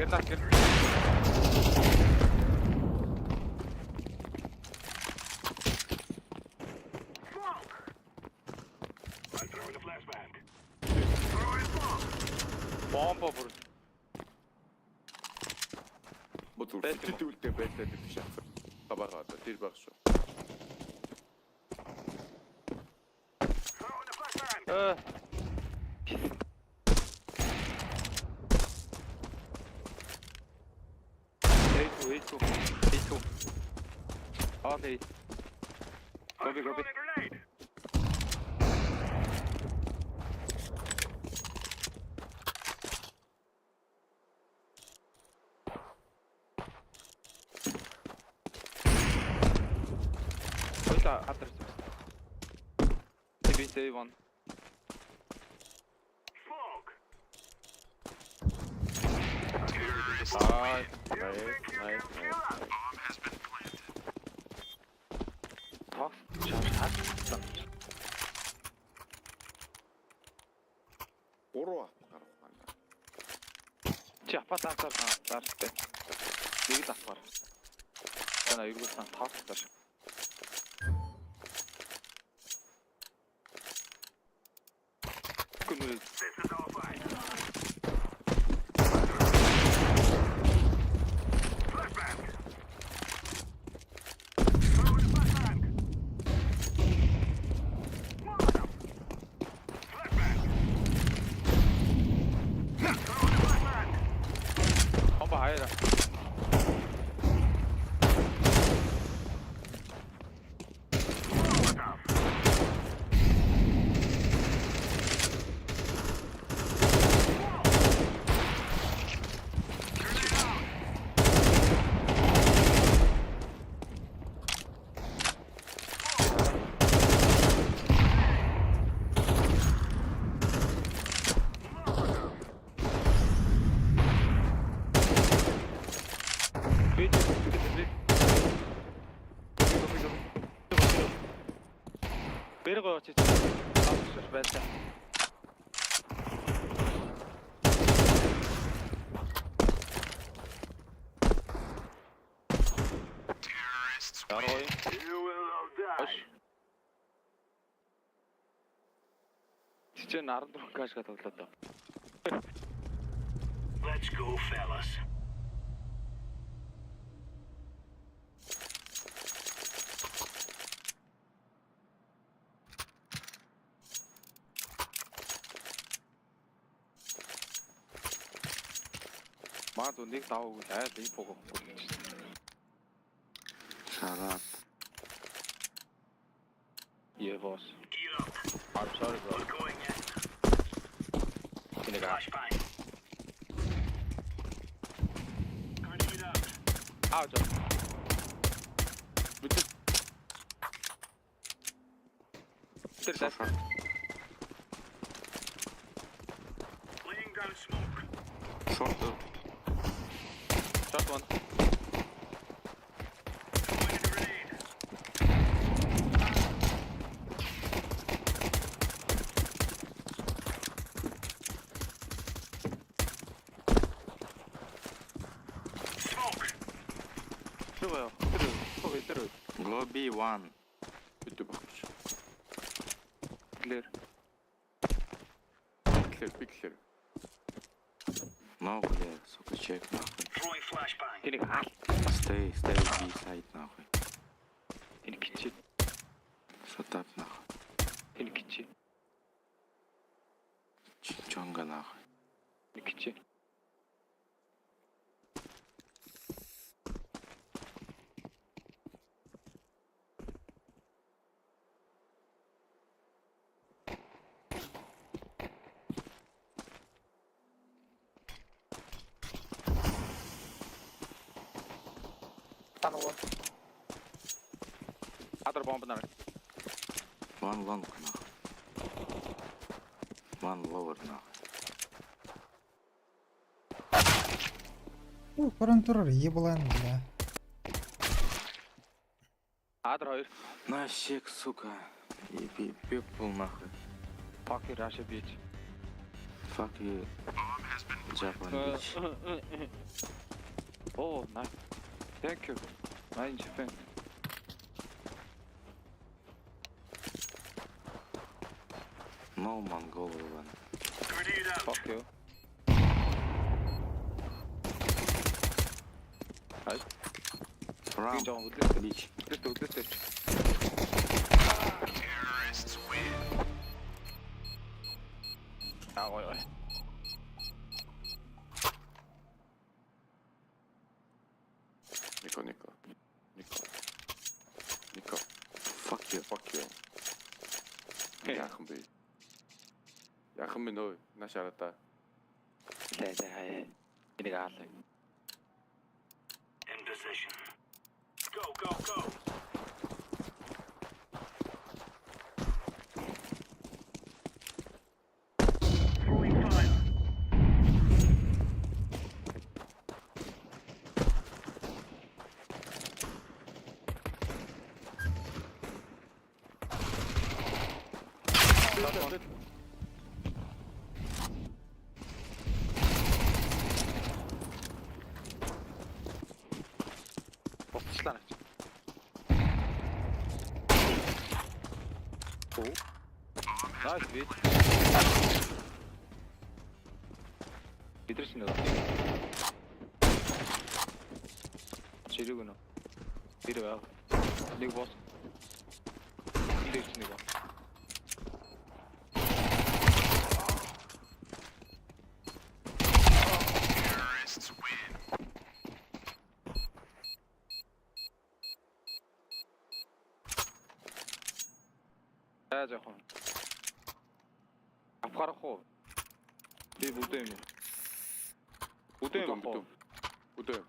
Speaker 8: Гэрнаа гэр. Бомбо бүр.
Speaker 9: Бод
Speaker 8: Байт юм уу?
Speaker 9: үлдээ байлаа гэдэг шахах. Табагаа одоо тэр баг шүү.
Speaker 8: Э. A2 A2 A2. Okay. Go B go B. Хоёлаа хадарч байна. B save one. Аа,
Speaker 9: Nice, nice, nice.
Speaker 8: Токс шаарч.
Speaker 9: Гурав ап гарах байна.
Speaker 8: Чи апа таарсаар таарстай. Нэг л апаар. Тана эргүүлсэн токс таар. Күнү Бомба хаяра. Би би би. Бэргөө очиж авчих байлаа. Ямар гоё. Ош. Чи 14 кашка тоглоод таа.
Speaker 7: Let's go, fellas.
Speaker 8: Маа зүү нэг даваагүй л айл инфо өгөхгүй.
Speaker 10: Shut up.
Speaker 8: Yeah, boss. I'm sorry, bro. Энийг аа. Аа жоо. Мэдээ. Тэр
Speaker 10: Short,
Speaker 8: даа.
Speaker 10: short. Short.
Speaker 8: Short one. Тэр тэр тэр тэр
Speaker 10: Go B1.
Speaker 9: Бид багч.
Speaker 8: Clear.
Speaker 9: Clear, big clear.
Speaker 10: No clear. Сука, check нахуй.
Speaker 8: Тэнийг аал.
Speaker 10: Stay, stay B side нахуй.
Speaker 8: Тэнийг кичи.
Speaker 10: Shut up нахуй.
Speaker 8: Тэнийг кичи.
Speaker 10: Чинчонга нахуй.
Speaker 8: Тэнийг кичи. Other bomb нар.
Speaker 10: One long нахуй. One lower нахуй.
Speaker 5: Уу, баран турар еблан, бля.
Speaker 8: Other хоёр.
Speaker 10: На щек, сука. И people нахуй.
Speaker 8: Fuck you Russia bitch.
Speaker 10: Fuck you. Japan bitch.
Speaker 8: Oh, nice. Thank you. Nine Japan.
Speaker 10: No Mongol one.
Speaker 8: Fuck you. Nice.
Speaker 10: Ram
Speaker 8: Би жоон хөдлөлтөө
Speaker 10: bitch.
Speaker 8: хөдлөлтөө хөдлөлтөө. Аа гой гой.
Speaker 9: Нико, Нико. Нико. Нико.
Speaker 10: Fuck you.
Speaker 9: Fuck you. Яахан бэ? Яахан бэ нөө? Нааш хараа та.
Speaker 8: Лээ лээ хаяа. Энийг аалаа.
Speaker 7: In position. Go, go, go. Throwing fire.
Speaker 8: Буцлаа наач. Оо. Nice bitch. Бид нар чинь нэг. Чирэг өнө. Тэр байв. Нэг босс. Энд ч нэг босс. За жоохон. Авах гарах уу? Би бүдээ юм. Бүдээ юм авах уу?
Speaker 9: Бүдээ.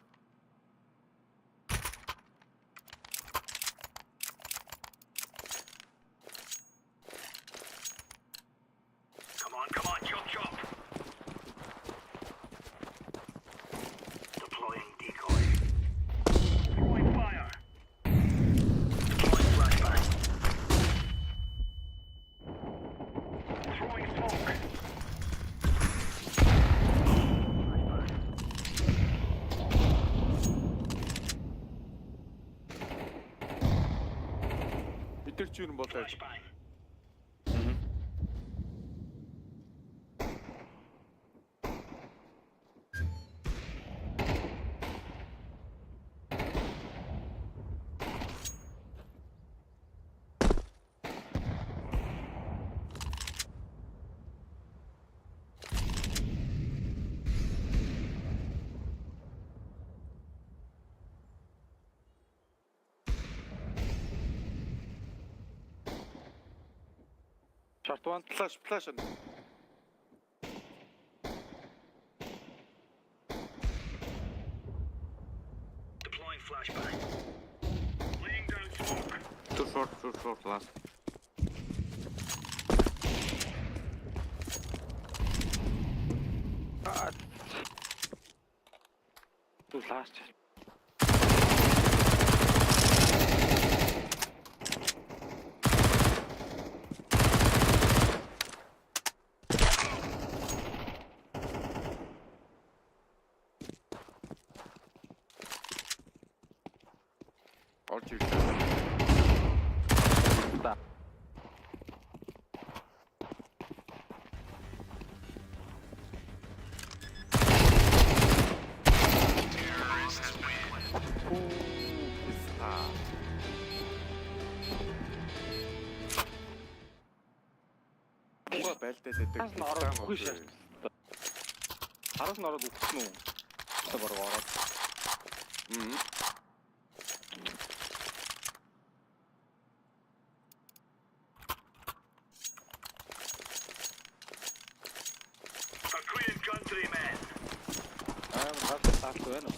Speaker 7: Come on, come on, chop, chop. Deploying decoy. Throwing fire. Deploying flashbang. Throwing smoke. Flashbang.
Speaker 9: Үчүн болтач.
Speaker 8: Short one.
Speaker 9: Flash, flash.
Speaker 10: Two short last.
Speaker 8: Two last.
Speaker 9: Орж ирлээ.
Speaker 8: Да.
Speaker 9: Писта. Уга байлдаад байдаг.
Speaker 8: Араас нь ороод үгүй шээ. Араас нь ороод үхсэн үү? Одоо бараг ороод.
Speaker 9: Мм.
Speaker 8: Амар галзуу таалт байна.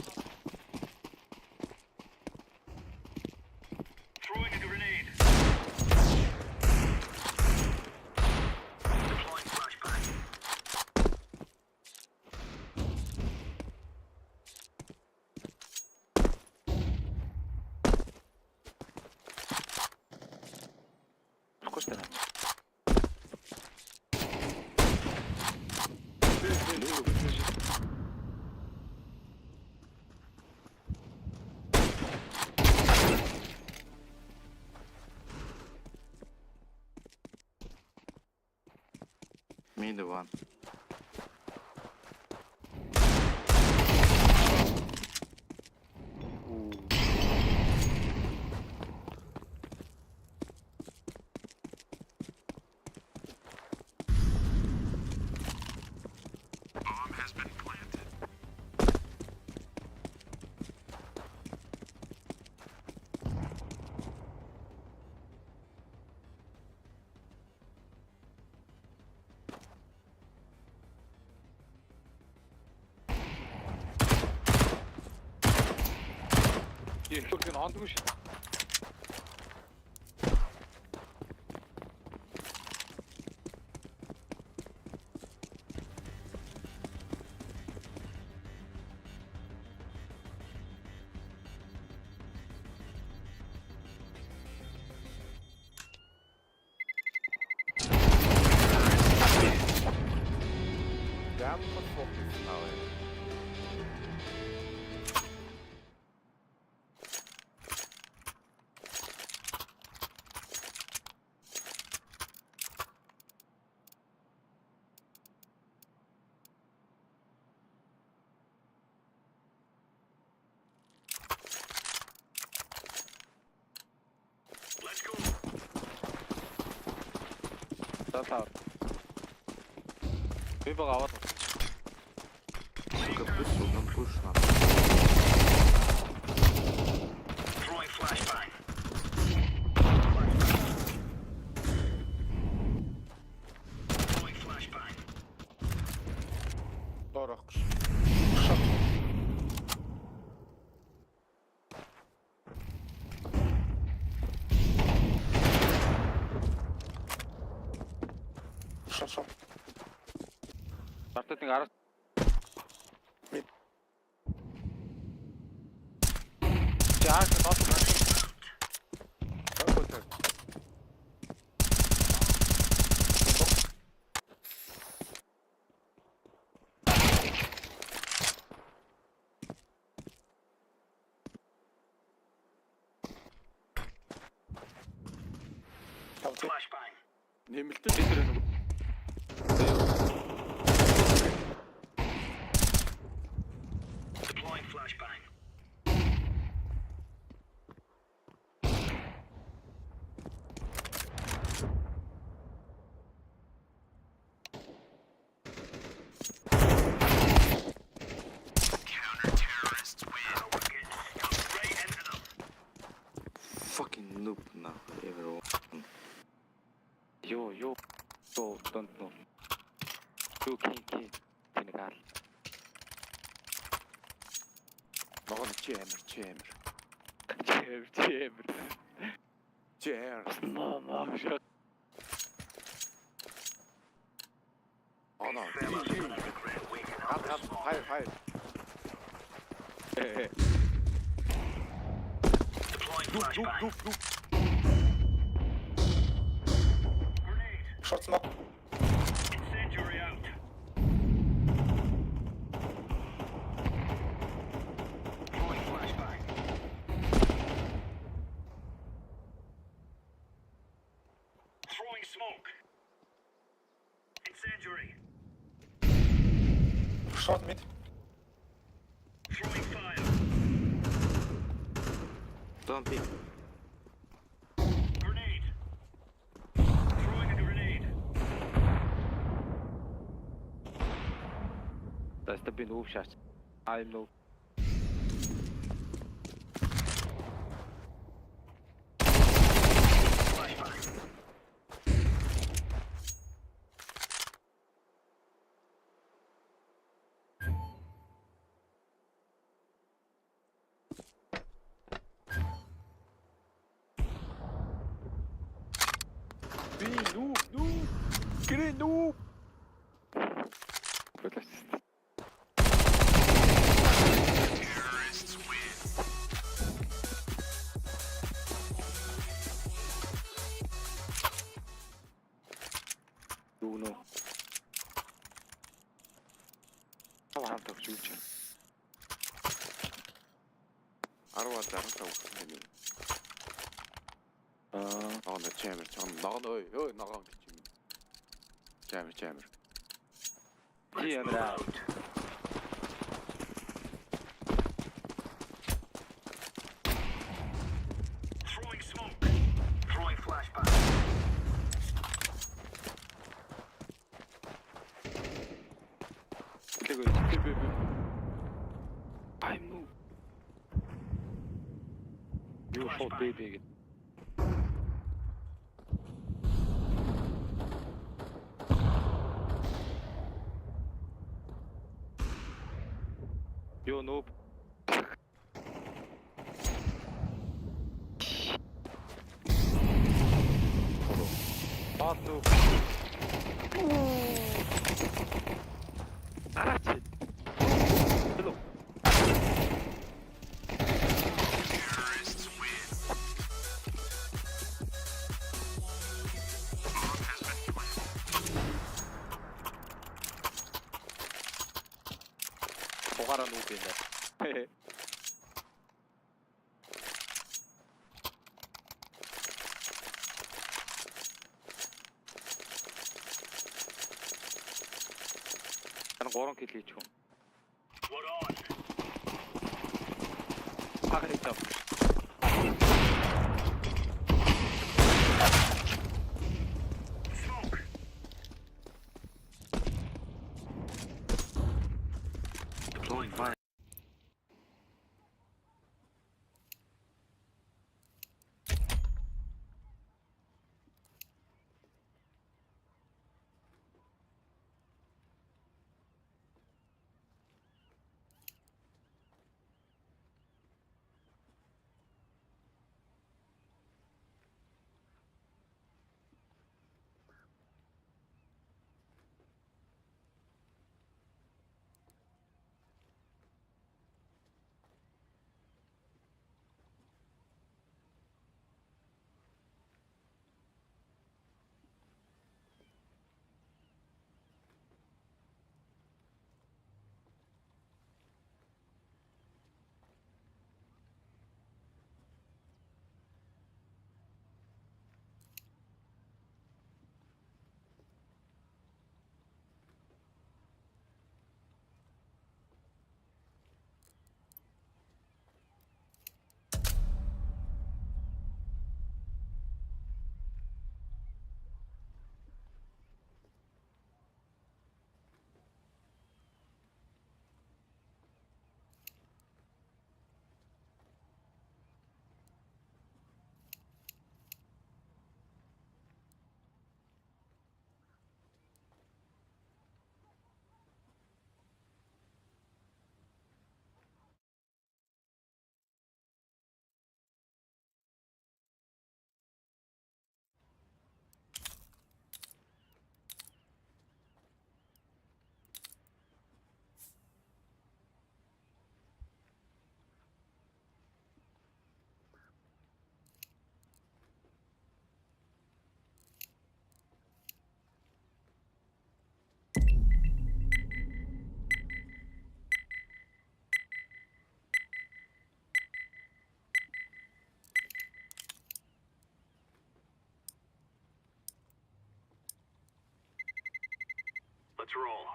Speaker 8: Тэгэхгүй шүү дээ.
Speaker 10: Mid one.
Speaker 8: Юу гэн ондгүй шүү.
Speaker 9: Ямар фокус навэ.
Speaker 8: За таа. Би баг аваад.
Speaker 10: Сука, push, don't push нахуй.
Speaker 9: Доор авах гэж.
Speaker 12: Short, short.
Speaker 8: Бартад нэг араас.
Speaker 12: Mid.
Speaker 8: Чи аас доош байна.
Speaker 9: Доор. Нэмэлтээ дээр нэг.
Speaker 10: Fucking noob нахуй everyone.
Speaker 8: Йоо, ёо. Йоо, don't know. Юу кин кин. Тэнэг ал.
Speaker 9: Ногоон чи амир чи амир.
Speaker 8: Чэвэр, чэвэр.
Speaker 9: Чи амир.
Speaker 8: Ноо, ноо. шо.
Speaker 9: Оно. Гад гад хайр хайр. Нүп нүп нүп нүп.
Speaker 12: Short smoke. Short mid.
Speaker 10: Don't pick.
Speaker 8: За, би нүүв шаач. I'm noob.
Speaker 9: Би noob noob. Гэрээ noob.
Speaker 8: Болооч. Юу нөө? Хаа хамт өгч юм.
Speaker 9: 10 65 өгсөн юм.
Speaker 8: Аа,
Speaker 9: Ногоон чи амир чам ногоон ой ой ногоон гэж юм. Чи амир чи амир.
Speaker 8: чи амираа. Лего би би. I'm noob. You shot baby гэд. Yo noob. Бат noob. Гараач. Hello. Угаараа noob юм байна. Хан 3 kill хийчих юм. Пагар хийж.
Speaker 10: Don't buy.
Speaker 7: Let's roll.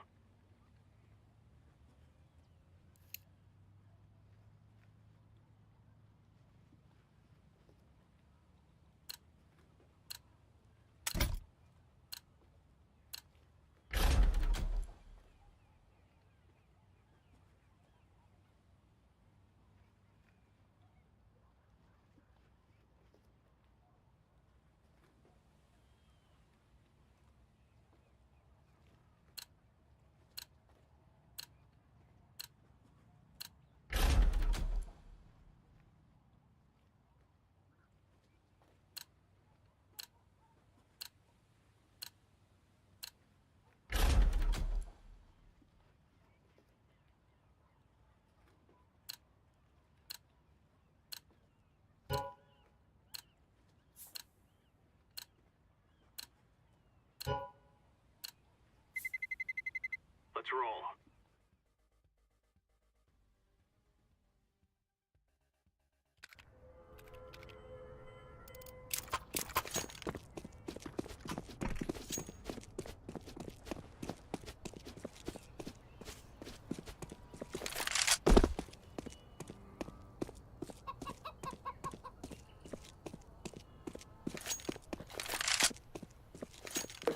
Speaker 7: Let's roll.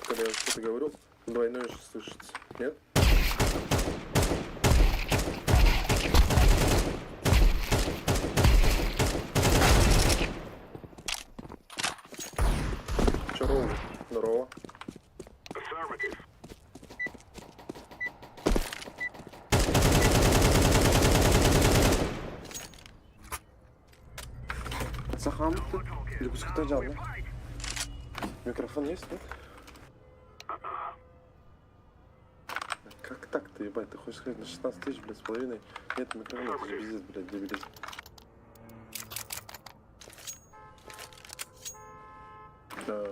Speaker 11: Когда я что-то говорю, двойное же слышится. Нет? Чароу, здорово.
Speaker 7: Affirmative.
Speaker 11: Сахам, ты жалко. Микрофон есть, нет? Как так-то, ебать? Ты хочешь сказать, на 16 тысяч, блядь, с половиной? Нет микрофона, это же пиздец, блядь, дебилизм. Да.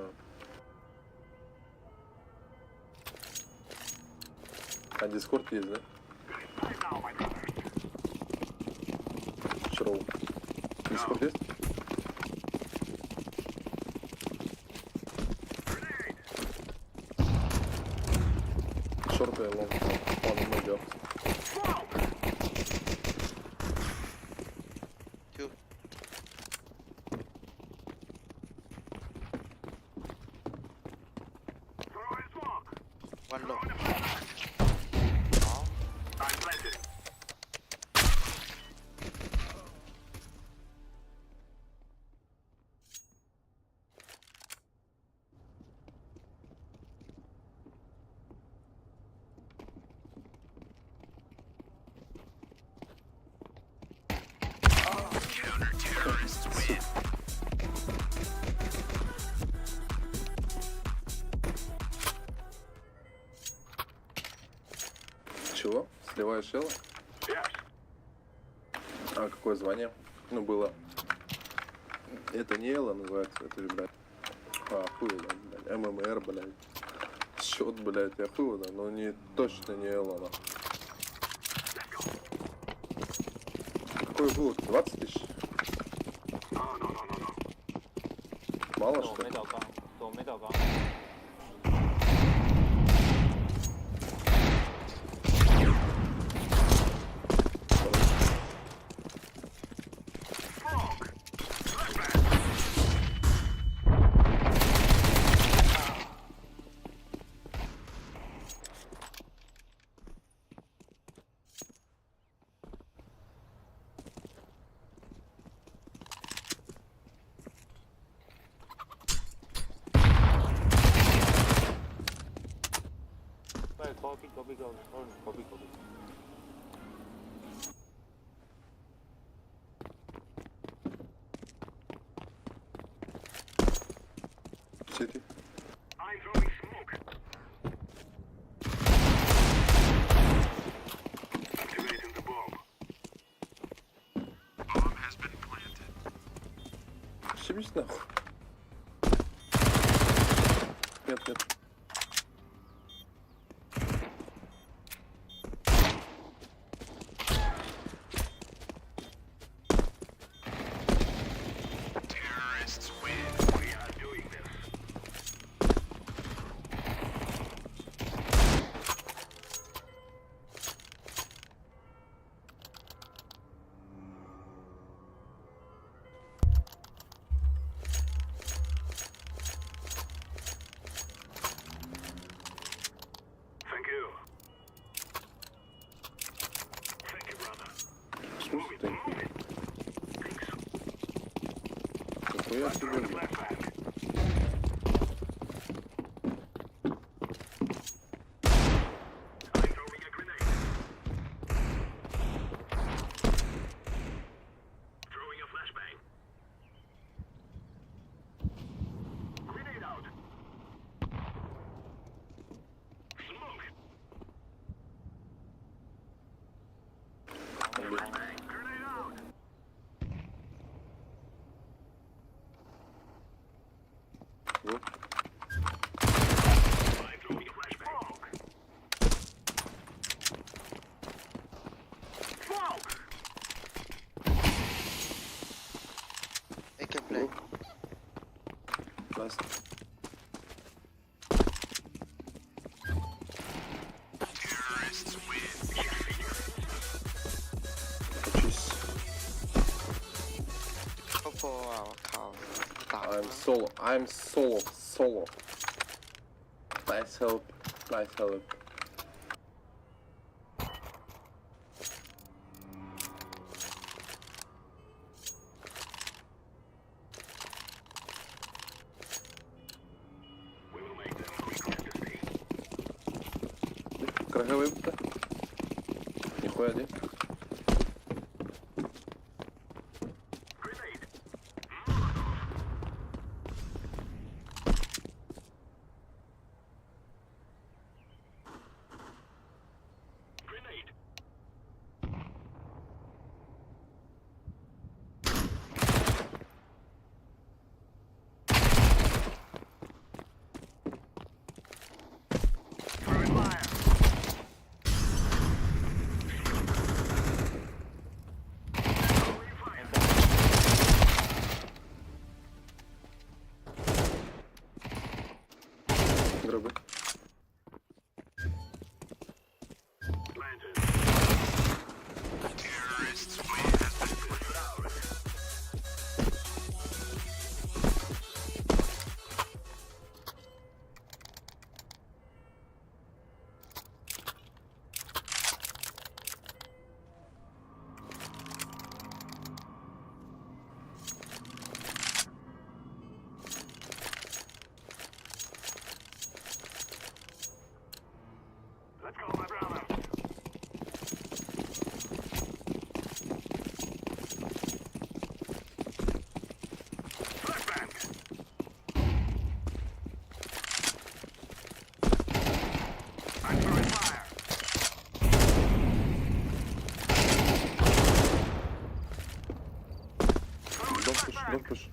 Speaker 11: А Дискорд есть, да? Чаров. Дискорд есть? Шорты long. Ладно, мы идем.
Speaker 6: Two.
Speaker 7: Throwing smoke.
Speaker 6: One low.
Speaker 7: I'm planted.
Speaker 11: Чего? Сливаешь Элла?
Speaker 7: Yes.
Speaker 11: А какое звание? Ну, было. Это не Элла называется, это же, блядь. А, хуй его знает, блядь. ММР, блядь. Счет, блядь, я хуй его знает, но не, точно не Элла, нахуй. Какой было? 20 тысяч? Мало, что ли? Сити.
Speaker 7: I'm throwing smoke. Activating the bomb. Bomb has been planted.
Speaker 11: Щебись нахуй. Нет, нет.
Speaker 7: Terrorists win. We are doing this.
Speaker 11: Ты. Нихуя себе, блядь. Вот.
Speaker 1: Ik heb plek.
Speaker 11: Nice. Учись.
Speaker 1: 不啊！我靠，打
Speaker 11: I'm solo. I'm solo. Solo. Nice help. Nice help. Красивый выпуск. Нихуя де. Гробы. Don't push, don't push.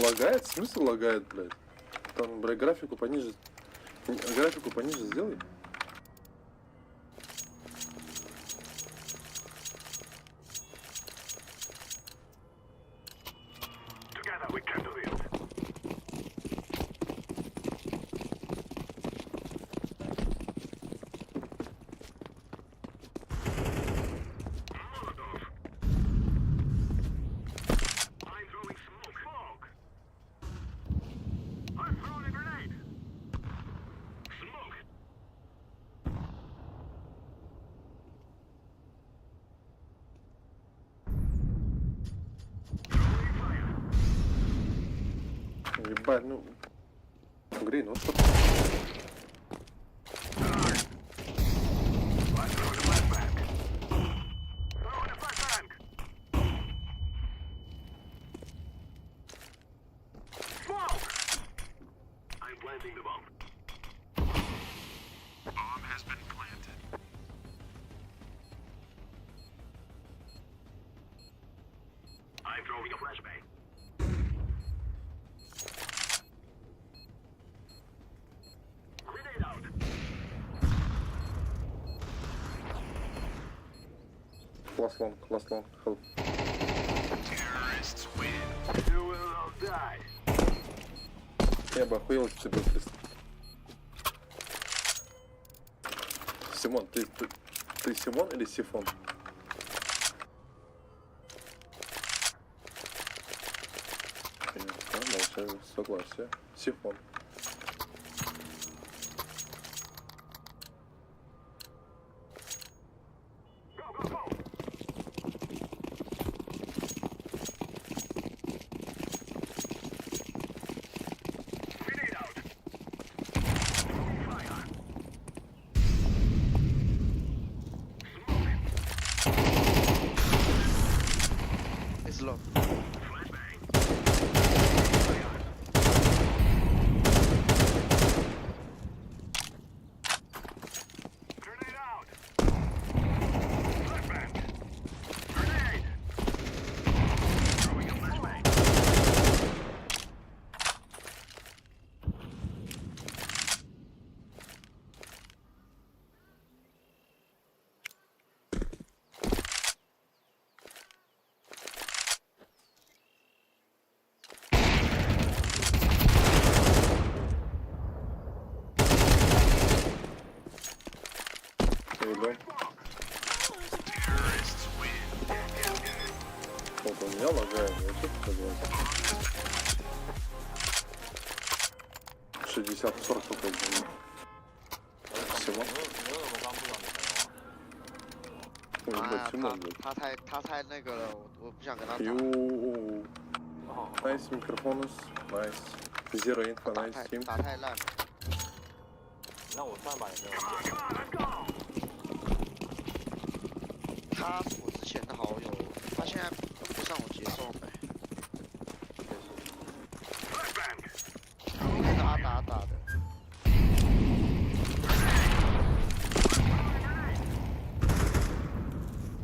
Speaker 11: Лагает? В смысле лагает, блядь? Там, блядь, графику пониже. Графику пониже сделай. Ебать, ну... Грин, вот что... Last long, help. Я бы охуел, если бы Симон, ты Симон или Сифон? Понятно, молчаю, согласие. Сифон.
Speaker 13: It's low.
Speaker 11: Иду. Вот у меня лагает, я что сказать? 60-40 только было. Симон? Ой,
Speaker 13: 啊
Speaker 11: ебать,
Speaker 13: 他
Speaker 11: Симон, блядь.
Speaker 13: 他太那个了，我不想跟他打。
Speaker 11: Ю. Nice микрофонус, nice. Zero info,
Speaker 13: 打
Speaker 11: nice
Speaker 13: 太
Speaker 11: team.
Speaker 13: 打太烂了。
Speaker 3: 那我上把也没有见。
Speaker 13: 他是我之前的好友，他现在跟不上我节奏呗。那个阿达打的。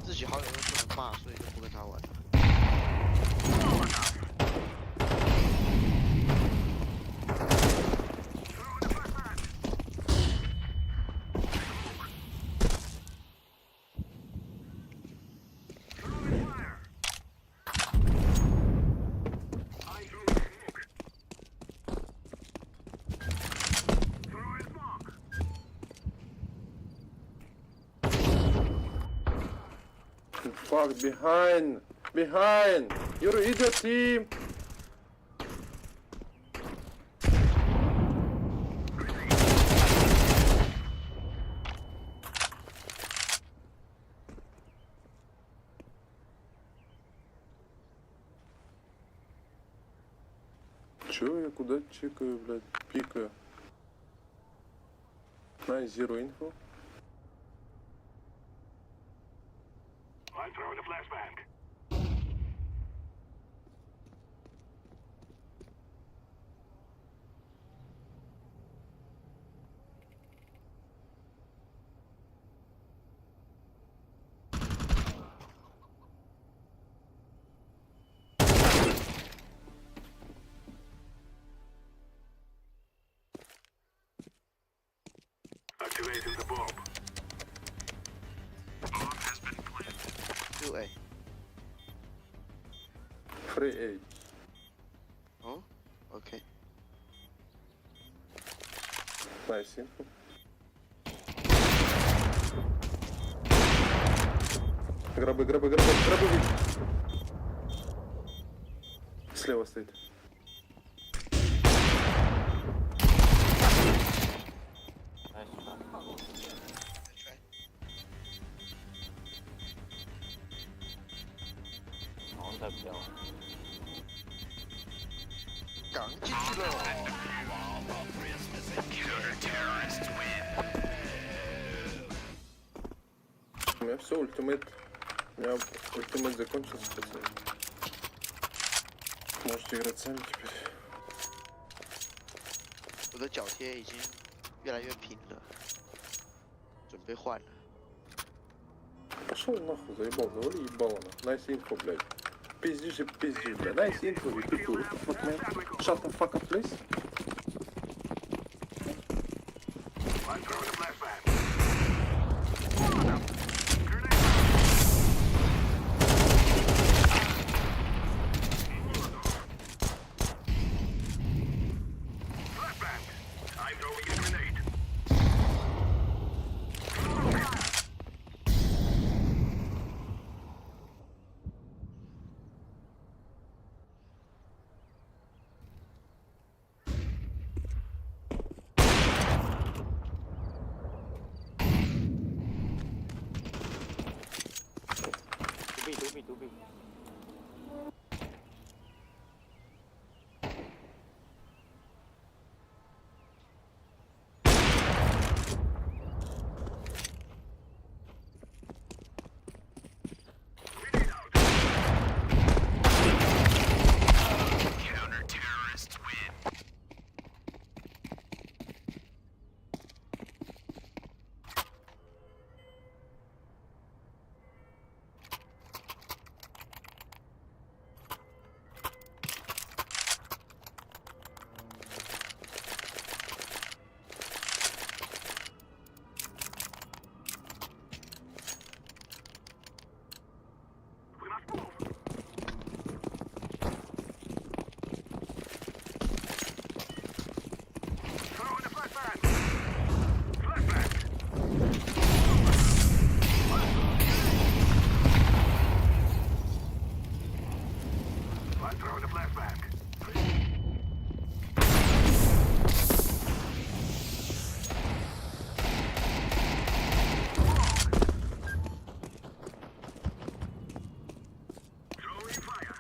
Speaker 13: 自己好友又不能骂，所以就不跟他玩了。
Speaker 11: Fuck, behind! Behind! You're idiot team! Чё я куда чекаю, блядь? Пикаю. Nice, zero info.
Speaker 13: 2A。
Speaker 11: Free A.
Speaker 13: 哦，OK。
Speaker 11: Nice info. Гробы, гробы, гробы, гробы. Слева стоит.
Speaker 3: Он так делал.
Speaker 13: 刚进去了。
Speaker 11: У меня все, ультимейт. У меня ультимейт закончился, пацаны. Можете играть сами теперь.
Speaker 13: 我的脚贴已经越来越平了，准备换了。
Speaker 11: Пошел нахуй, заебал, завали ебало нахуй. Nice info, блядь. Пиздишь и пиздишь, блядь. Nice info, you people. What the fuck, man? Shut the fuck up, please.
Speaker 7: I'm throwing a flashbang. Grenade. Flashbang. I'm throwing a grenade.
Speaker 8: 独臂独臂独臂。
Speaker 7: We must move. Throwing a flashbang. Flashbang. I'm throwing a flashbang. Throwing fire.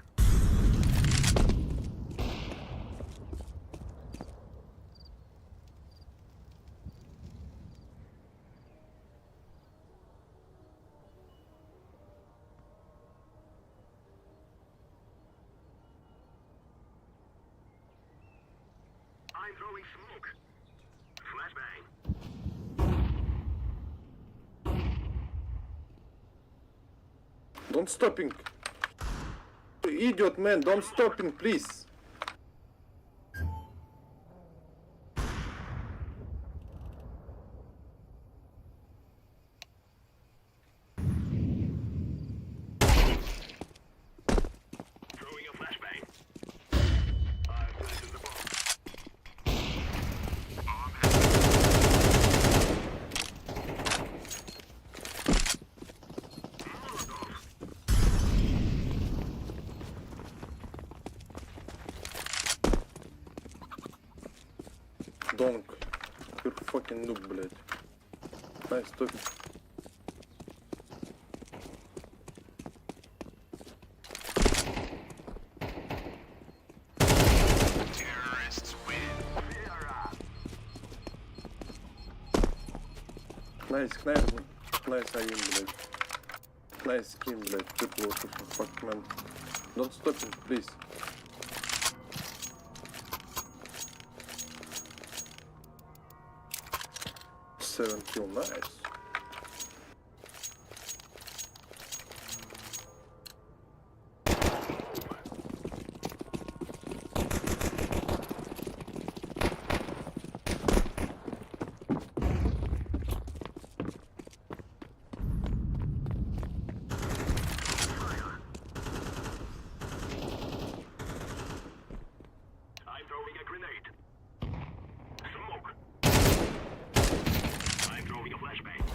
Speaker 7: I'm throwing smoke. Flashbang.
Speaker 11: Don't stopping. Idiot, man, don't stopping, please.
Speaker 7: Throwing a flashbang. I've planted the bomb.
Speaker 11: Donk. You're fucking noob, блядь. Nice stopping. Nice knife, nice aim, блядь. Nice skin, блядь. Triple, what the fuck, man. Don't stop him, please. Seven kill, nice.
Speaker 7: I'm throwing a grenade. Smoke. I'm throwing a flashbang.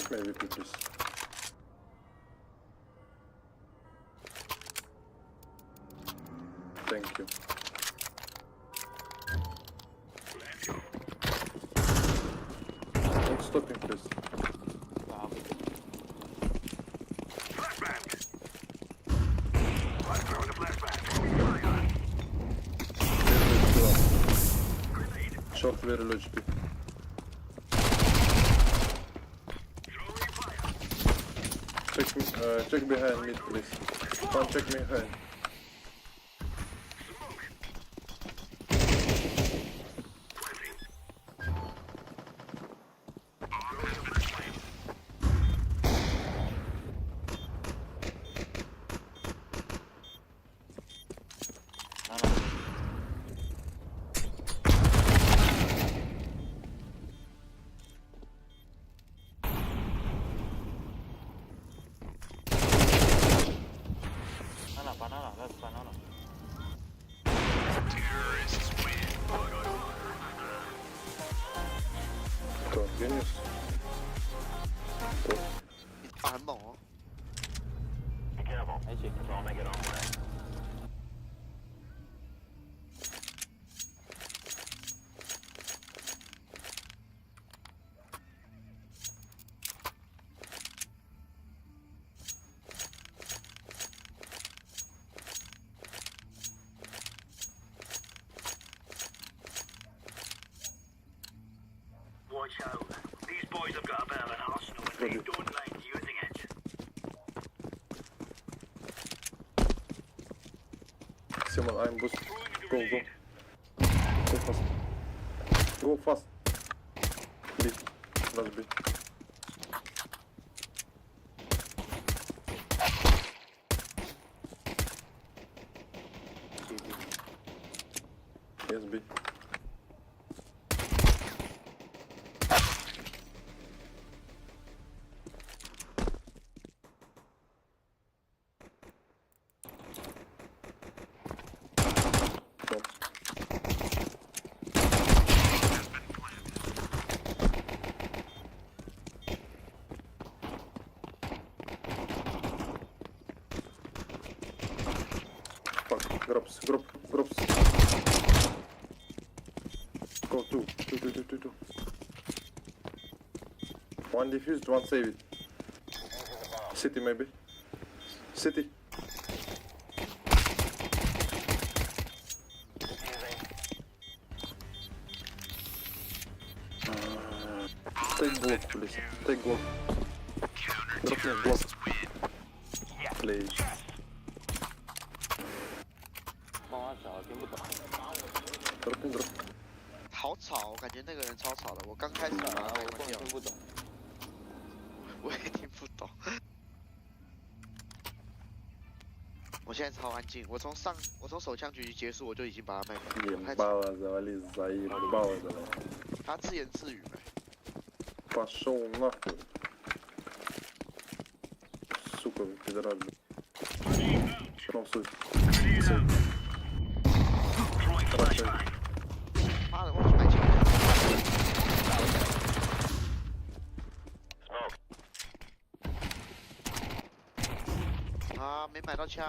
Speaker 11: Drop me AWP, please. Thank you. Not stopping, please.
Speaker 7: Flashbang. I'm throwing a flashbang.
Speaker 11: Very low HP. Short, very low HP. Check, check behind mid, please. One check behind.
Speaker 8: Banana, banana, that's banana.
Speaker 11: Кто? Genius? Кто?
Speaker 13: 你打很猛哦。
Speaker 8: 没事。
Speaker 7: Watch out. These boys have got a bit of an arsenal and they don't mind using it.
Speaker 11: Simon, I'm boost. Go, go. Go fast. Go fast. B. Rush B. Yes, B. Go. Fuck, drops, drop, drops. Go, two, two, two, two, two, two. One defused, one save it. City maybe. City. Take Glock, please. Take Glock. Drop me Glock. Please.
Speaker 8: 帮我小，听不懂。
Speaker 11: Drop me, drop.
Speaker 13: 好吵，我感觉那个人超吵的。我刚开始把他
Speaker 8: 我
Speaker 13: 麦关掉
Speaker 8: 根本听，不懂。
Speaker 13: 我也听不懂。我现在超安静，我从手枪局结束我就已经把他麦关掉，太吵。
Speaker 11: Ебало завали, заебало завали.
Speaker 13: 他自言自语呗。
Speaker 11: Пошел нахуй. Сука, пидорас. Шром суть. Хорошо.
Speaker 13: 妈的，忘记买枪。啊，没买到枪。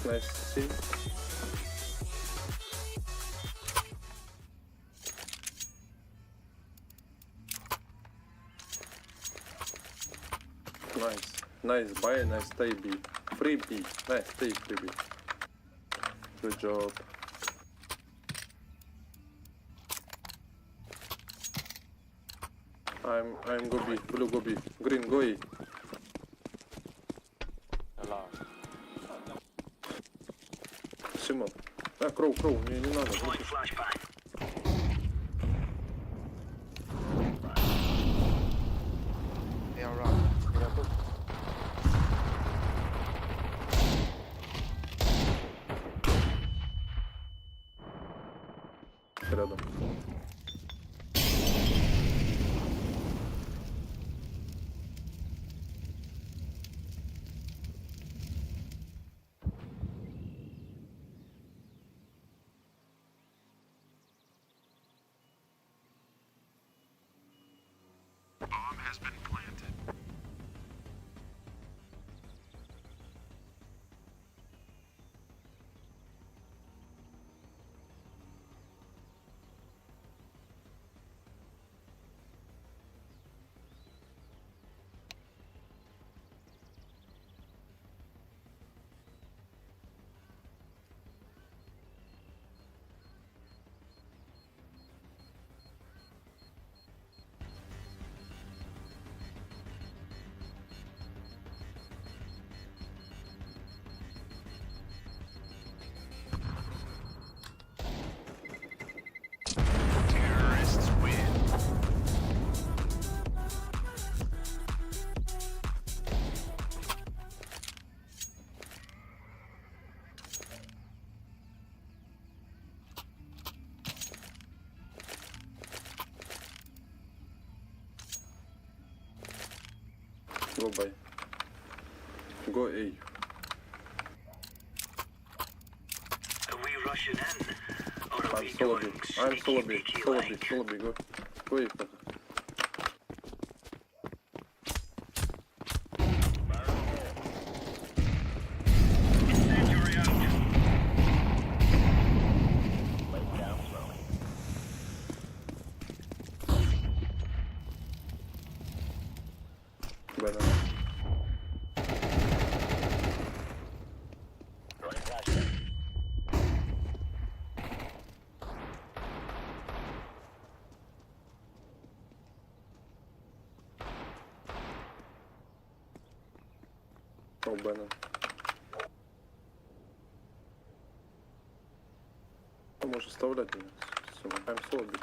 Speaker 11: Nice. See? Nice. Nice buy, nice stay B. Free B. Nice, stay free B. Good job. I'm go B. Blue go B. Green go A.
Speaker 8: 了。
Speaker 11: Симон. А, Кроу, Кроу, не, не надо.
Speaker 7: Throwing flashbang.
Speaker 13: 不要 run。
Speaker 11: Рядом. Go by. Go A.
Speaker 7: Are we rushing in? Or are
Speaker 11: I'm
Speaker 7: we
Speaker 11: solo B.
Speaker 7: going
Speaker 11: I'm solo
Speaker 7: sneaky
Speaker 11: B.
Speaker 7: beaky
Speaker 11: Solo B.
Speaker 7: like?
Speaker 11: Solo B. Go. Go A. пока.
Speaker 7: Incendiary out.
Speaker 11: Banana. Oh, banana. Ты можешь оставлять меня. Всё, I'm solo B.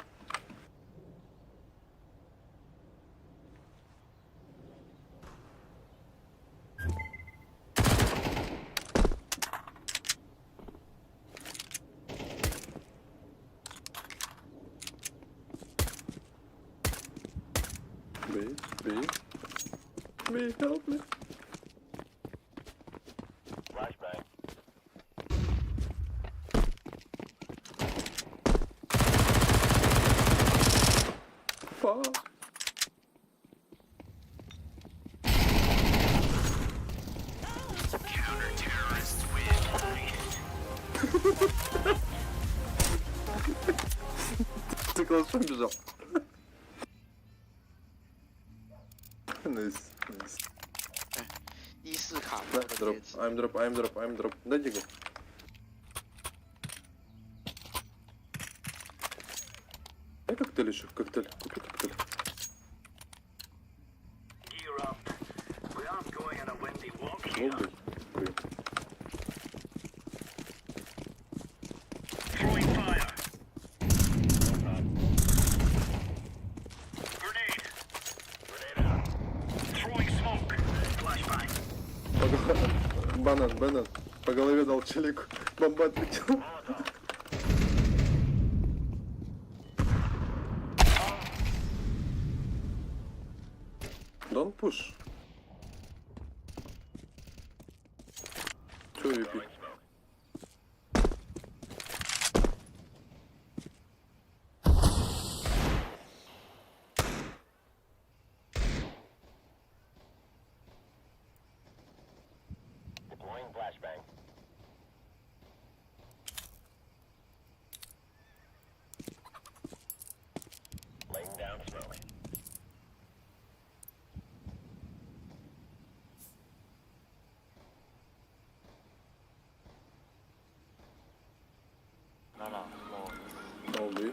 Speaker 11: B, B, B, help me. Fuck.
Speaker 7: Counter-terrorists win.
Speaker 11: Ты классно бежал. Nice, nice.
Speaker 13: 伊斯卡夫
Speaker 11: I'm
Speaker 13: 的
Speaker 11: drop,
Speaker 13: 贴纸。
Speaker 11: I'm drop, I'm drop, I'm drop. Дай дигл. Дай коктейль еще, коктейль. Купи коктейль.
Speaker 7: Gear up. We aren't going on a windy walk here.
Speaker 11: Голубый. Green.
Speaker 7: Throwing fire. Grenade. Grenade out. Throwing smoke. Flashbang.
Speaker 11: По голове- Банан, банан. По голове дал челику. Бомба отлетела. Don't push. Чё VP?
Speaker 8: No.
Speaker 11: Oh, B.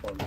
Speaker 11: One.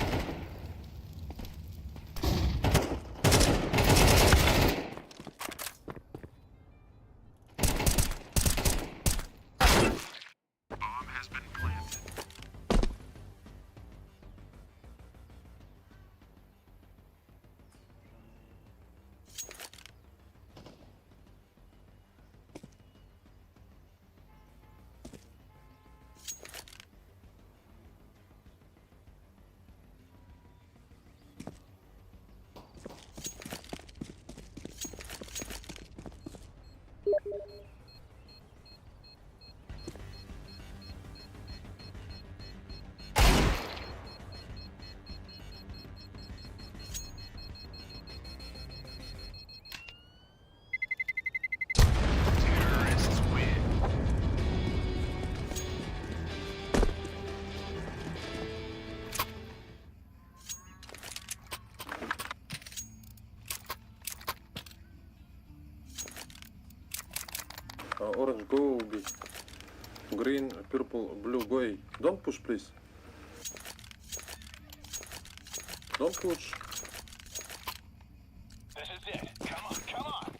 Speaker 11: Orange, go B. Green, purple, blue, go A. Don't push, please. Don't push.
Speaker 7: This is it. Come on, come on.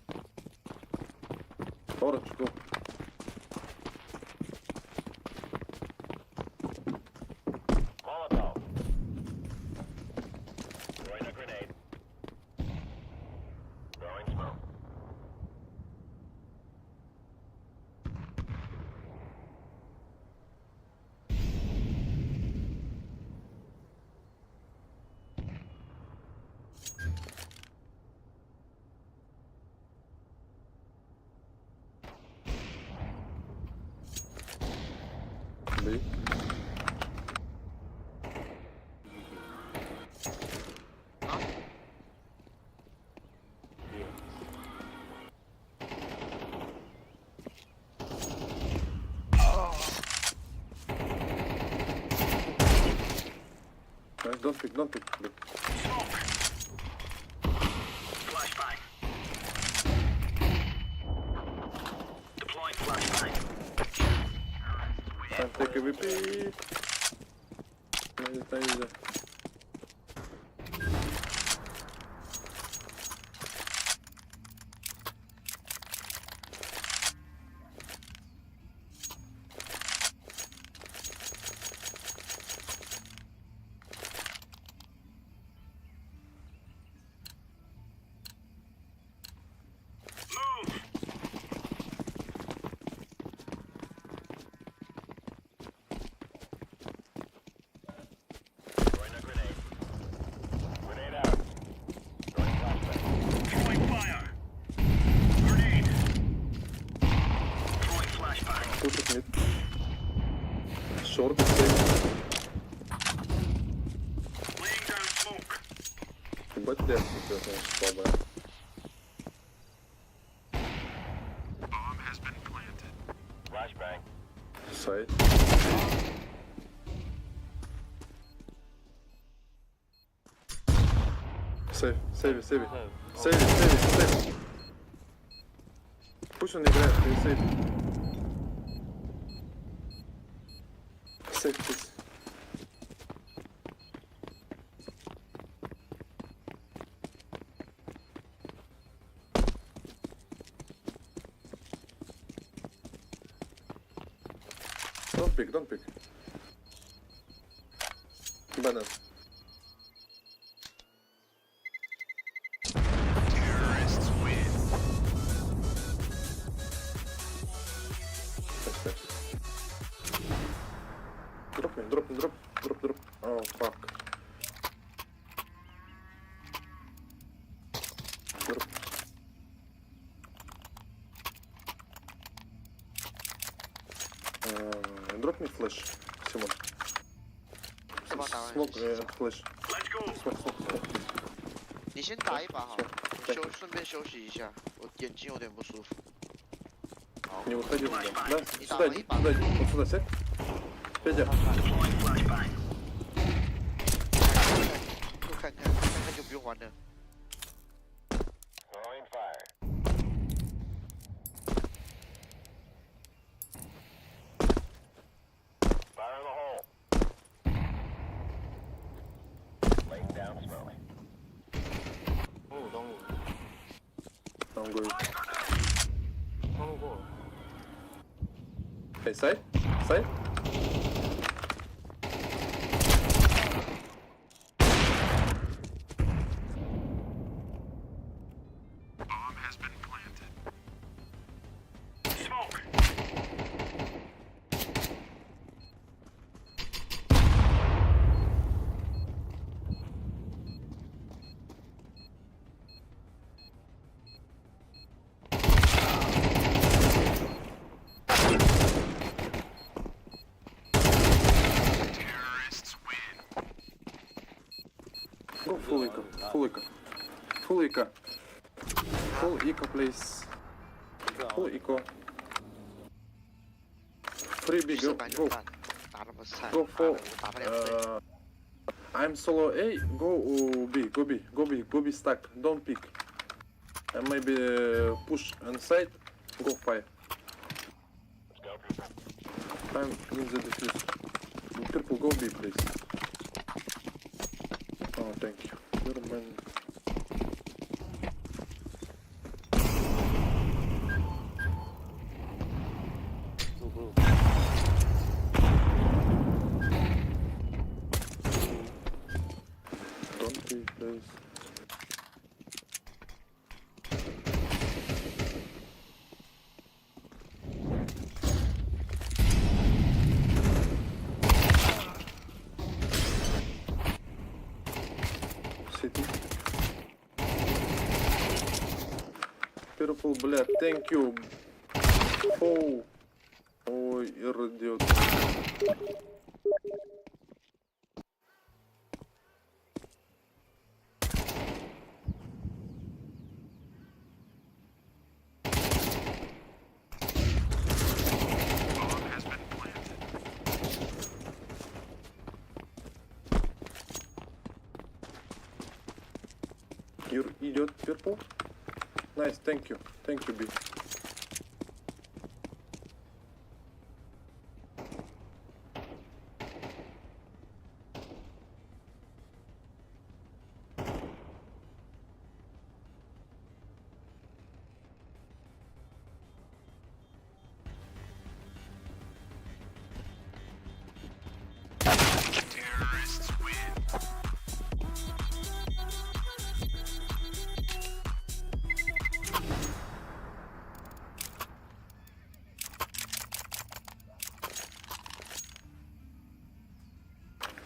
Speaker 11: Orange, go.
Speaker 7: Molotov. Throwing a grenade. Throwing smoke.
Speaker 11: B. Nice, don't pick, don't pick. B.
Speaker 7: Flashbang. Deploying flashbang.
Speaker 11: Time take AWP. Nice, nice.
Speaker 7: Move.
Speaker 6: Throwing a grenade. Grenade out. Throwing flashbang.
Speaker 7: Throwing fire. Grenade. Throwing flashbang.
Speaker 11: Push it mid. Short, safe.
Speaker 7: Laying down smoke.
Speaker 11: Ебать, реакция у тебя, конечно, слабая.
Speaker 6: Flashbang.
Speaker 11: Сайт. Сейв, сейви, сейви. Сейви, сейви, сейви. Пусть он играет, ты сейв. Сейв, please. Don't pick, don't pick. Banana. Nice, nice. Drop me, drop me, drop, drop, drop. Oh, fuck. Drop. Drop me flash, Simon.
Speaker 13: 这把打完
Speaker 11: Smoke and flash.
Speaker 7: Let's go.
Speaker 11: Smoke, smoke, smoke, please.
Speaker 13: 你先打一把好了，我
Speaker 11: 对
Speaker 13: 休顺便休息一下，我眼睛有点不舒服。
Speaker 11: Не выходи туда. Да,
Speaker 13: Не
Speaker 11: сюда
Speaker 13: давай,
Speaker 11: иди,
Speaker 13: пап.
Speaker 11: сюда иди. Вот сюда сядь. Федя,
Speaker 7: Deploying flashbang.
Speaker 13: 就看看，看看就不用玩了。
Speaker 6: Throwing fire. Fire in the hole. Laying down smoke.
Speaker 2: 中路中路
Speaker 11: I'm going.
Speaker 2: 中路过了。
Speaker 11: Hey, side, side.
Speaker 7: Smoke.
Speaker 11: Go full eco, full eco. Full eco. Full eco, please. Full eco. Free B,
Speaker 13: 射
Speaker 11: go,
Speaker 13: 板就
Speaker 11: go.
Speaker 13: 烂，打那么菜，
Speaker 11: Go
Speaker 13: 妈
Speaker 11: for.
Speaker 13: 的我打他两队。
Speaker 11: I'm solo A, go B, go B, go B, go B stack. Don't pick. And maybe push inside, go fire.
Speaker 6: Let's go, people.
Speaker 11: I'm in the defuse. Purple, go B, please. Oh, thank you. You're man.
Speaker 2: 入不入？
Speaker 11: Don't be, please. City. Purple, блядь, thank you. Oh. Ой. Ой, идет. Here идет purple. Nice, thank you. Thank you, B.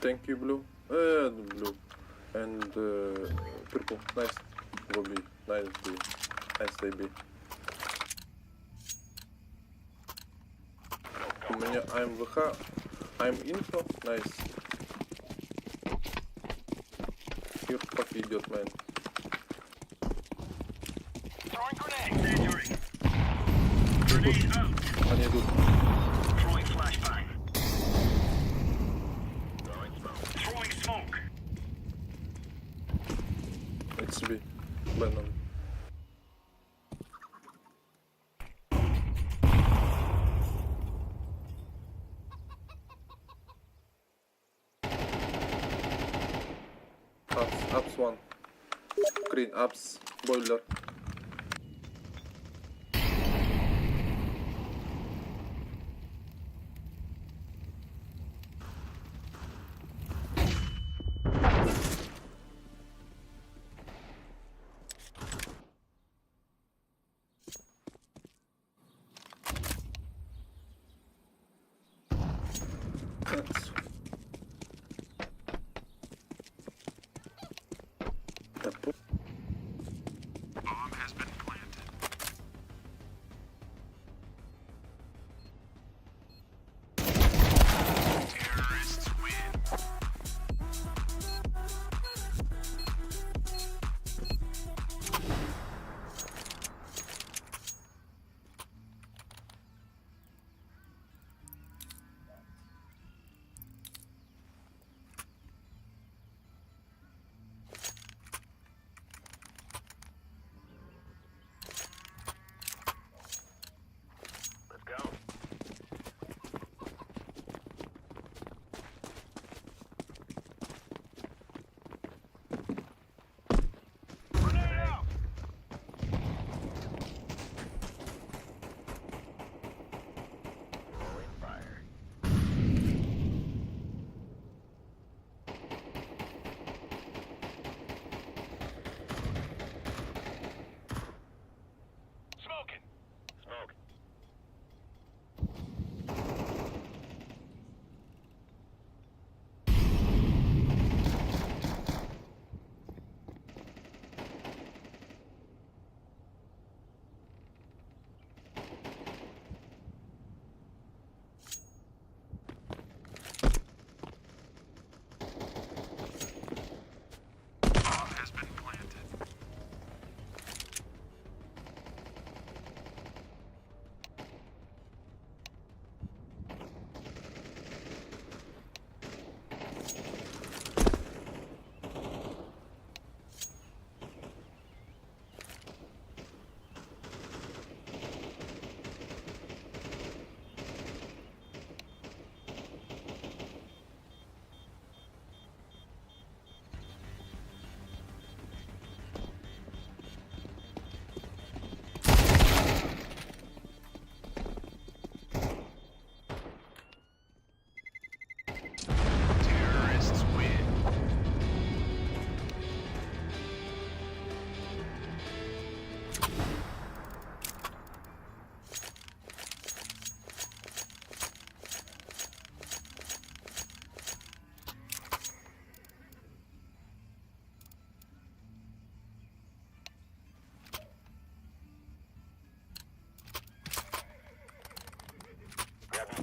Speaker 11: Thank you, blue. Blue. And purple. Nice. Go B. Nice B. Nice A B. У меня АМВХ. I'm info. Nice. Here fuck идет, man.
Speaker 7: Throwing grenade. Incendiary. Grenade out.
Speaker 11: Они идут.
Speaker 7: Throwing flashbang. Throwing smoke.
Speaker 11: It's B. Banana. Apps, apps one. Green apps, boiler. Да по-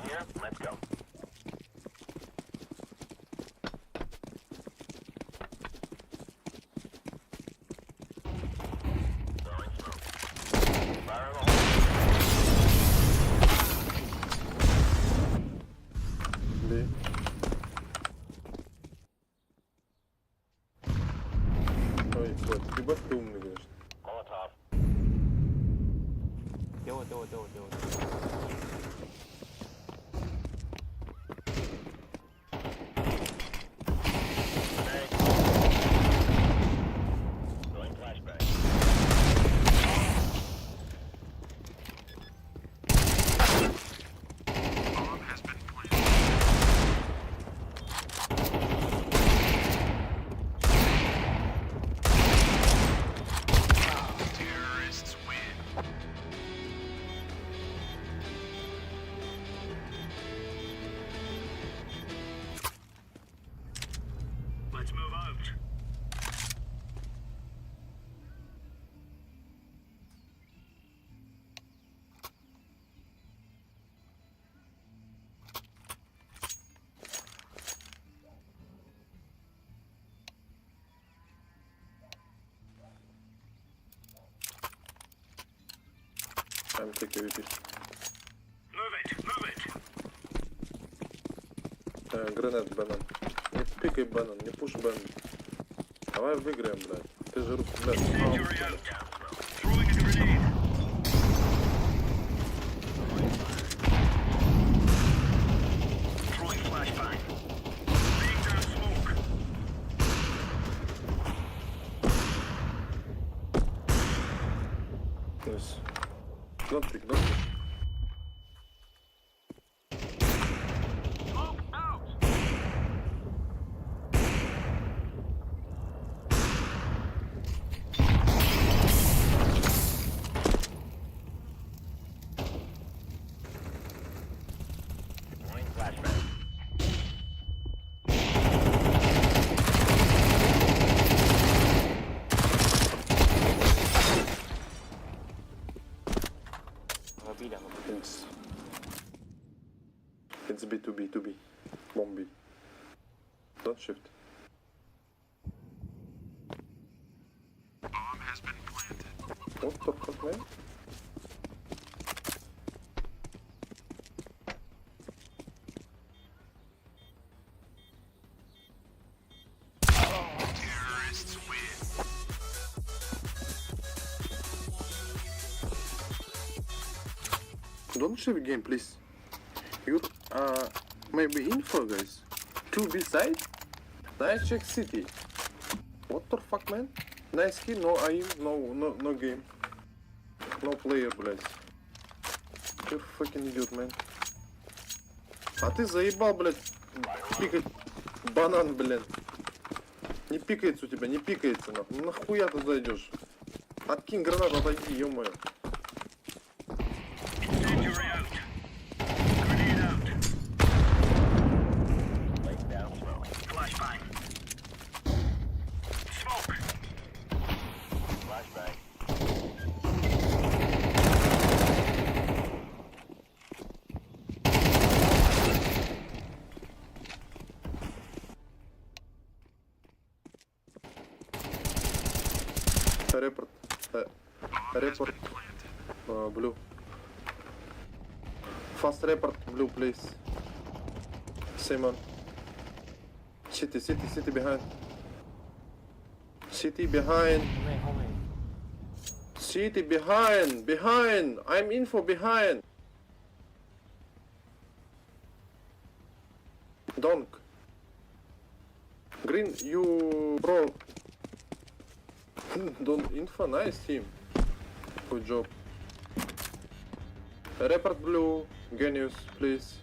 Speaker 6: here. Let's go. Throwing smoke. Fire in the hole.
Speaker 11: Бей. Ой, вот, ебать ты умный, конечно.
Speaker 6: Molotov.
Speaker 8: 给我给我给我给我！
Speaker 6: Grenade. Throwing flashbang.
Speaker 7: Let's move out.
Speaker 11: I'm taking AWP.
Speaker 7: Move it, move it.
Speaker 11: Grenade банан. Не пикай банан, не push банан. Давай выиграем, блядь. Ты же русский, блядь.
Speaker 7: Incendiary out. Throwing a grenade. Throwing flashbang. Laying down smoke.
Speaker 11: Nice. Don't pick, don't pick.
Speaker 7: Smoke out.
Speaker 6: Deploying flashbang.
Speaker 8: 两个 B 两个 B。
Speaker 11: Thanks. It's B to B to B. Bomb B. Don't shift. What the fuck, man? Don't shift game, please. You maybe info, guys. Two B side. Nice check city. What the fuck, man? Nice kill, no aim, no no no game. No player, блядь. You're fucking idiot, man. А ты заебал, блядь, пикать банан, блин. Не пикается у тебя, не пикается, нахуй. Ну нахуя ты зайдешь? Откинь гранату, отойди, ё-моё.
Speaker 7: Incendiary out. Grenade out.
Speaker 6: Laying down smoke.
Speaker 7: Flashbang. Smoke.
Speaker 6: Flashbang.
Speaker 11: Report. Report. Blue. Fast report, blue, please. Simon. City, city, city behind. City behind.
Speaker 8: 后面后面。
Speaker 11: City behind, behind. I'm info behind. Donk. Green, you bro. Don't info, nice team. Good job. Report blue, genius, please.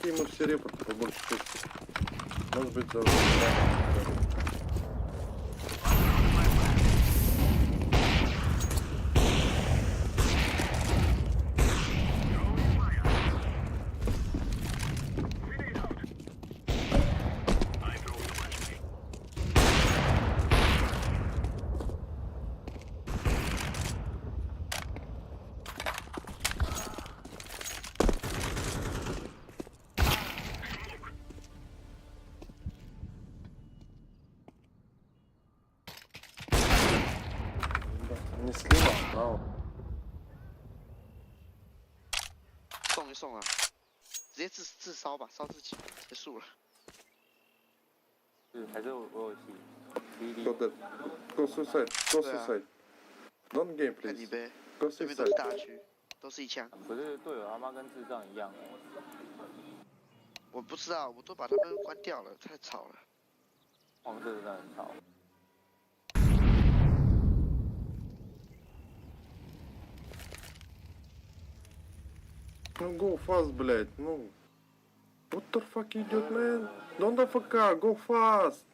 Speaker 11: Давайте ему все репорты по большей части. Может быть, даже...
Speaker 7: I'm throwing a flashbang.
Speaker 11: Не слева, а справа.
Speaker 13: 送一送啊，直接自自烧吧，烧自己，结束了。
Speaker 8: 是还是我有戏。
Speaker 11: Go dead. Go suicide. Go
Speaker 13: 对啊
Speaker 11: suicide. Don't game,
Speaker 13: 看你
Speaker 11: please.
Speaker 13: 呗，
Speaker 11: Go
Speaker 13: 这边都是
Speaker 11: suicide.
Speaker 13: 大区，都是一枪。
Speaker 8: 不是队友他妈跟智障一样。
Speaker 13: 我不知道，我都把他们关掉了，太吵了。
Speaker 8: 黄色真的很吵。
Speaker 11: Ну go fast, блядь, ну. What the fuck you do, man? Don't the fuck out, go fast.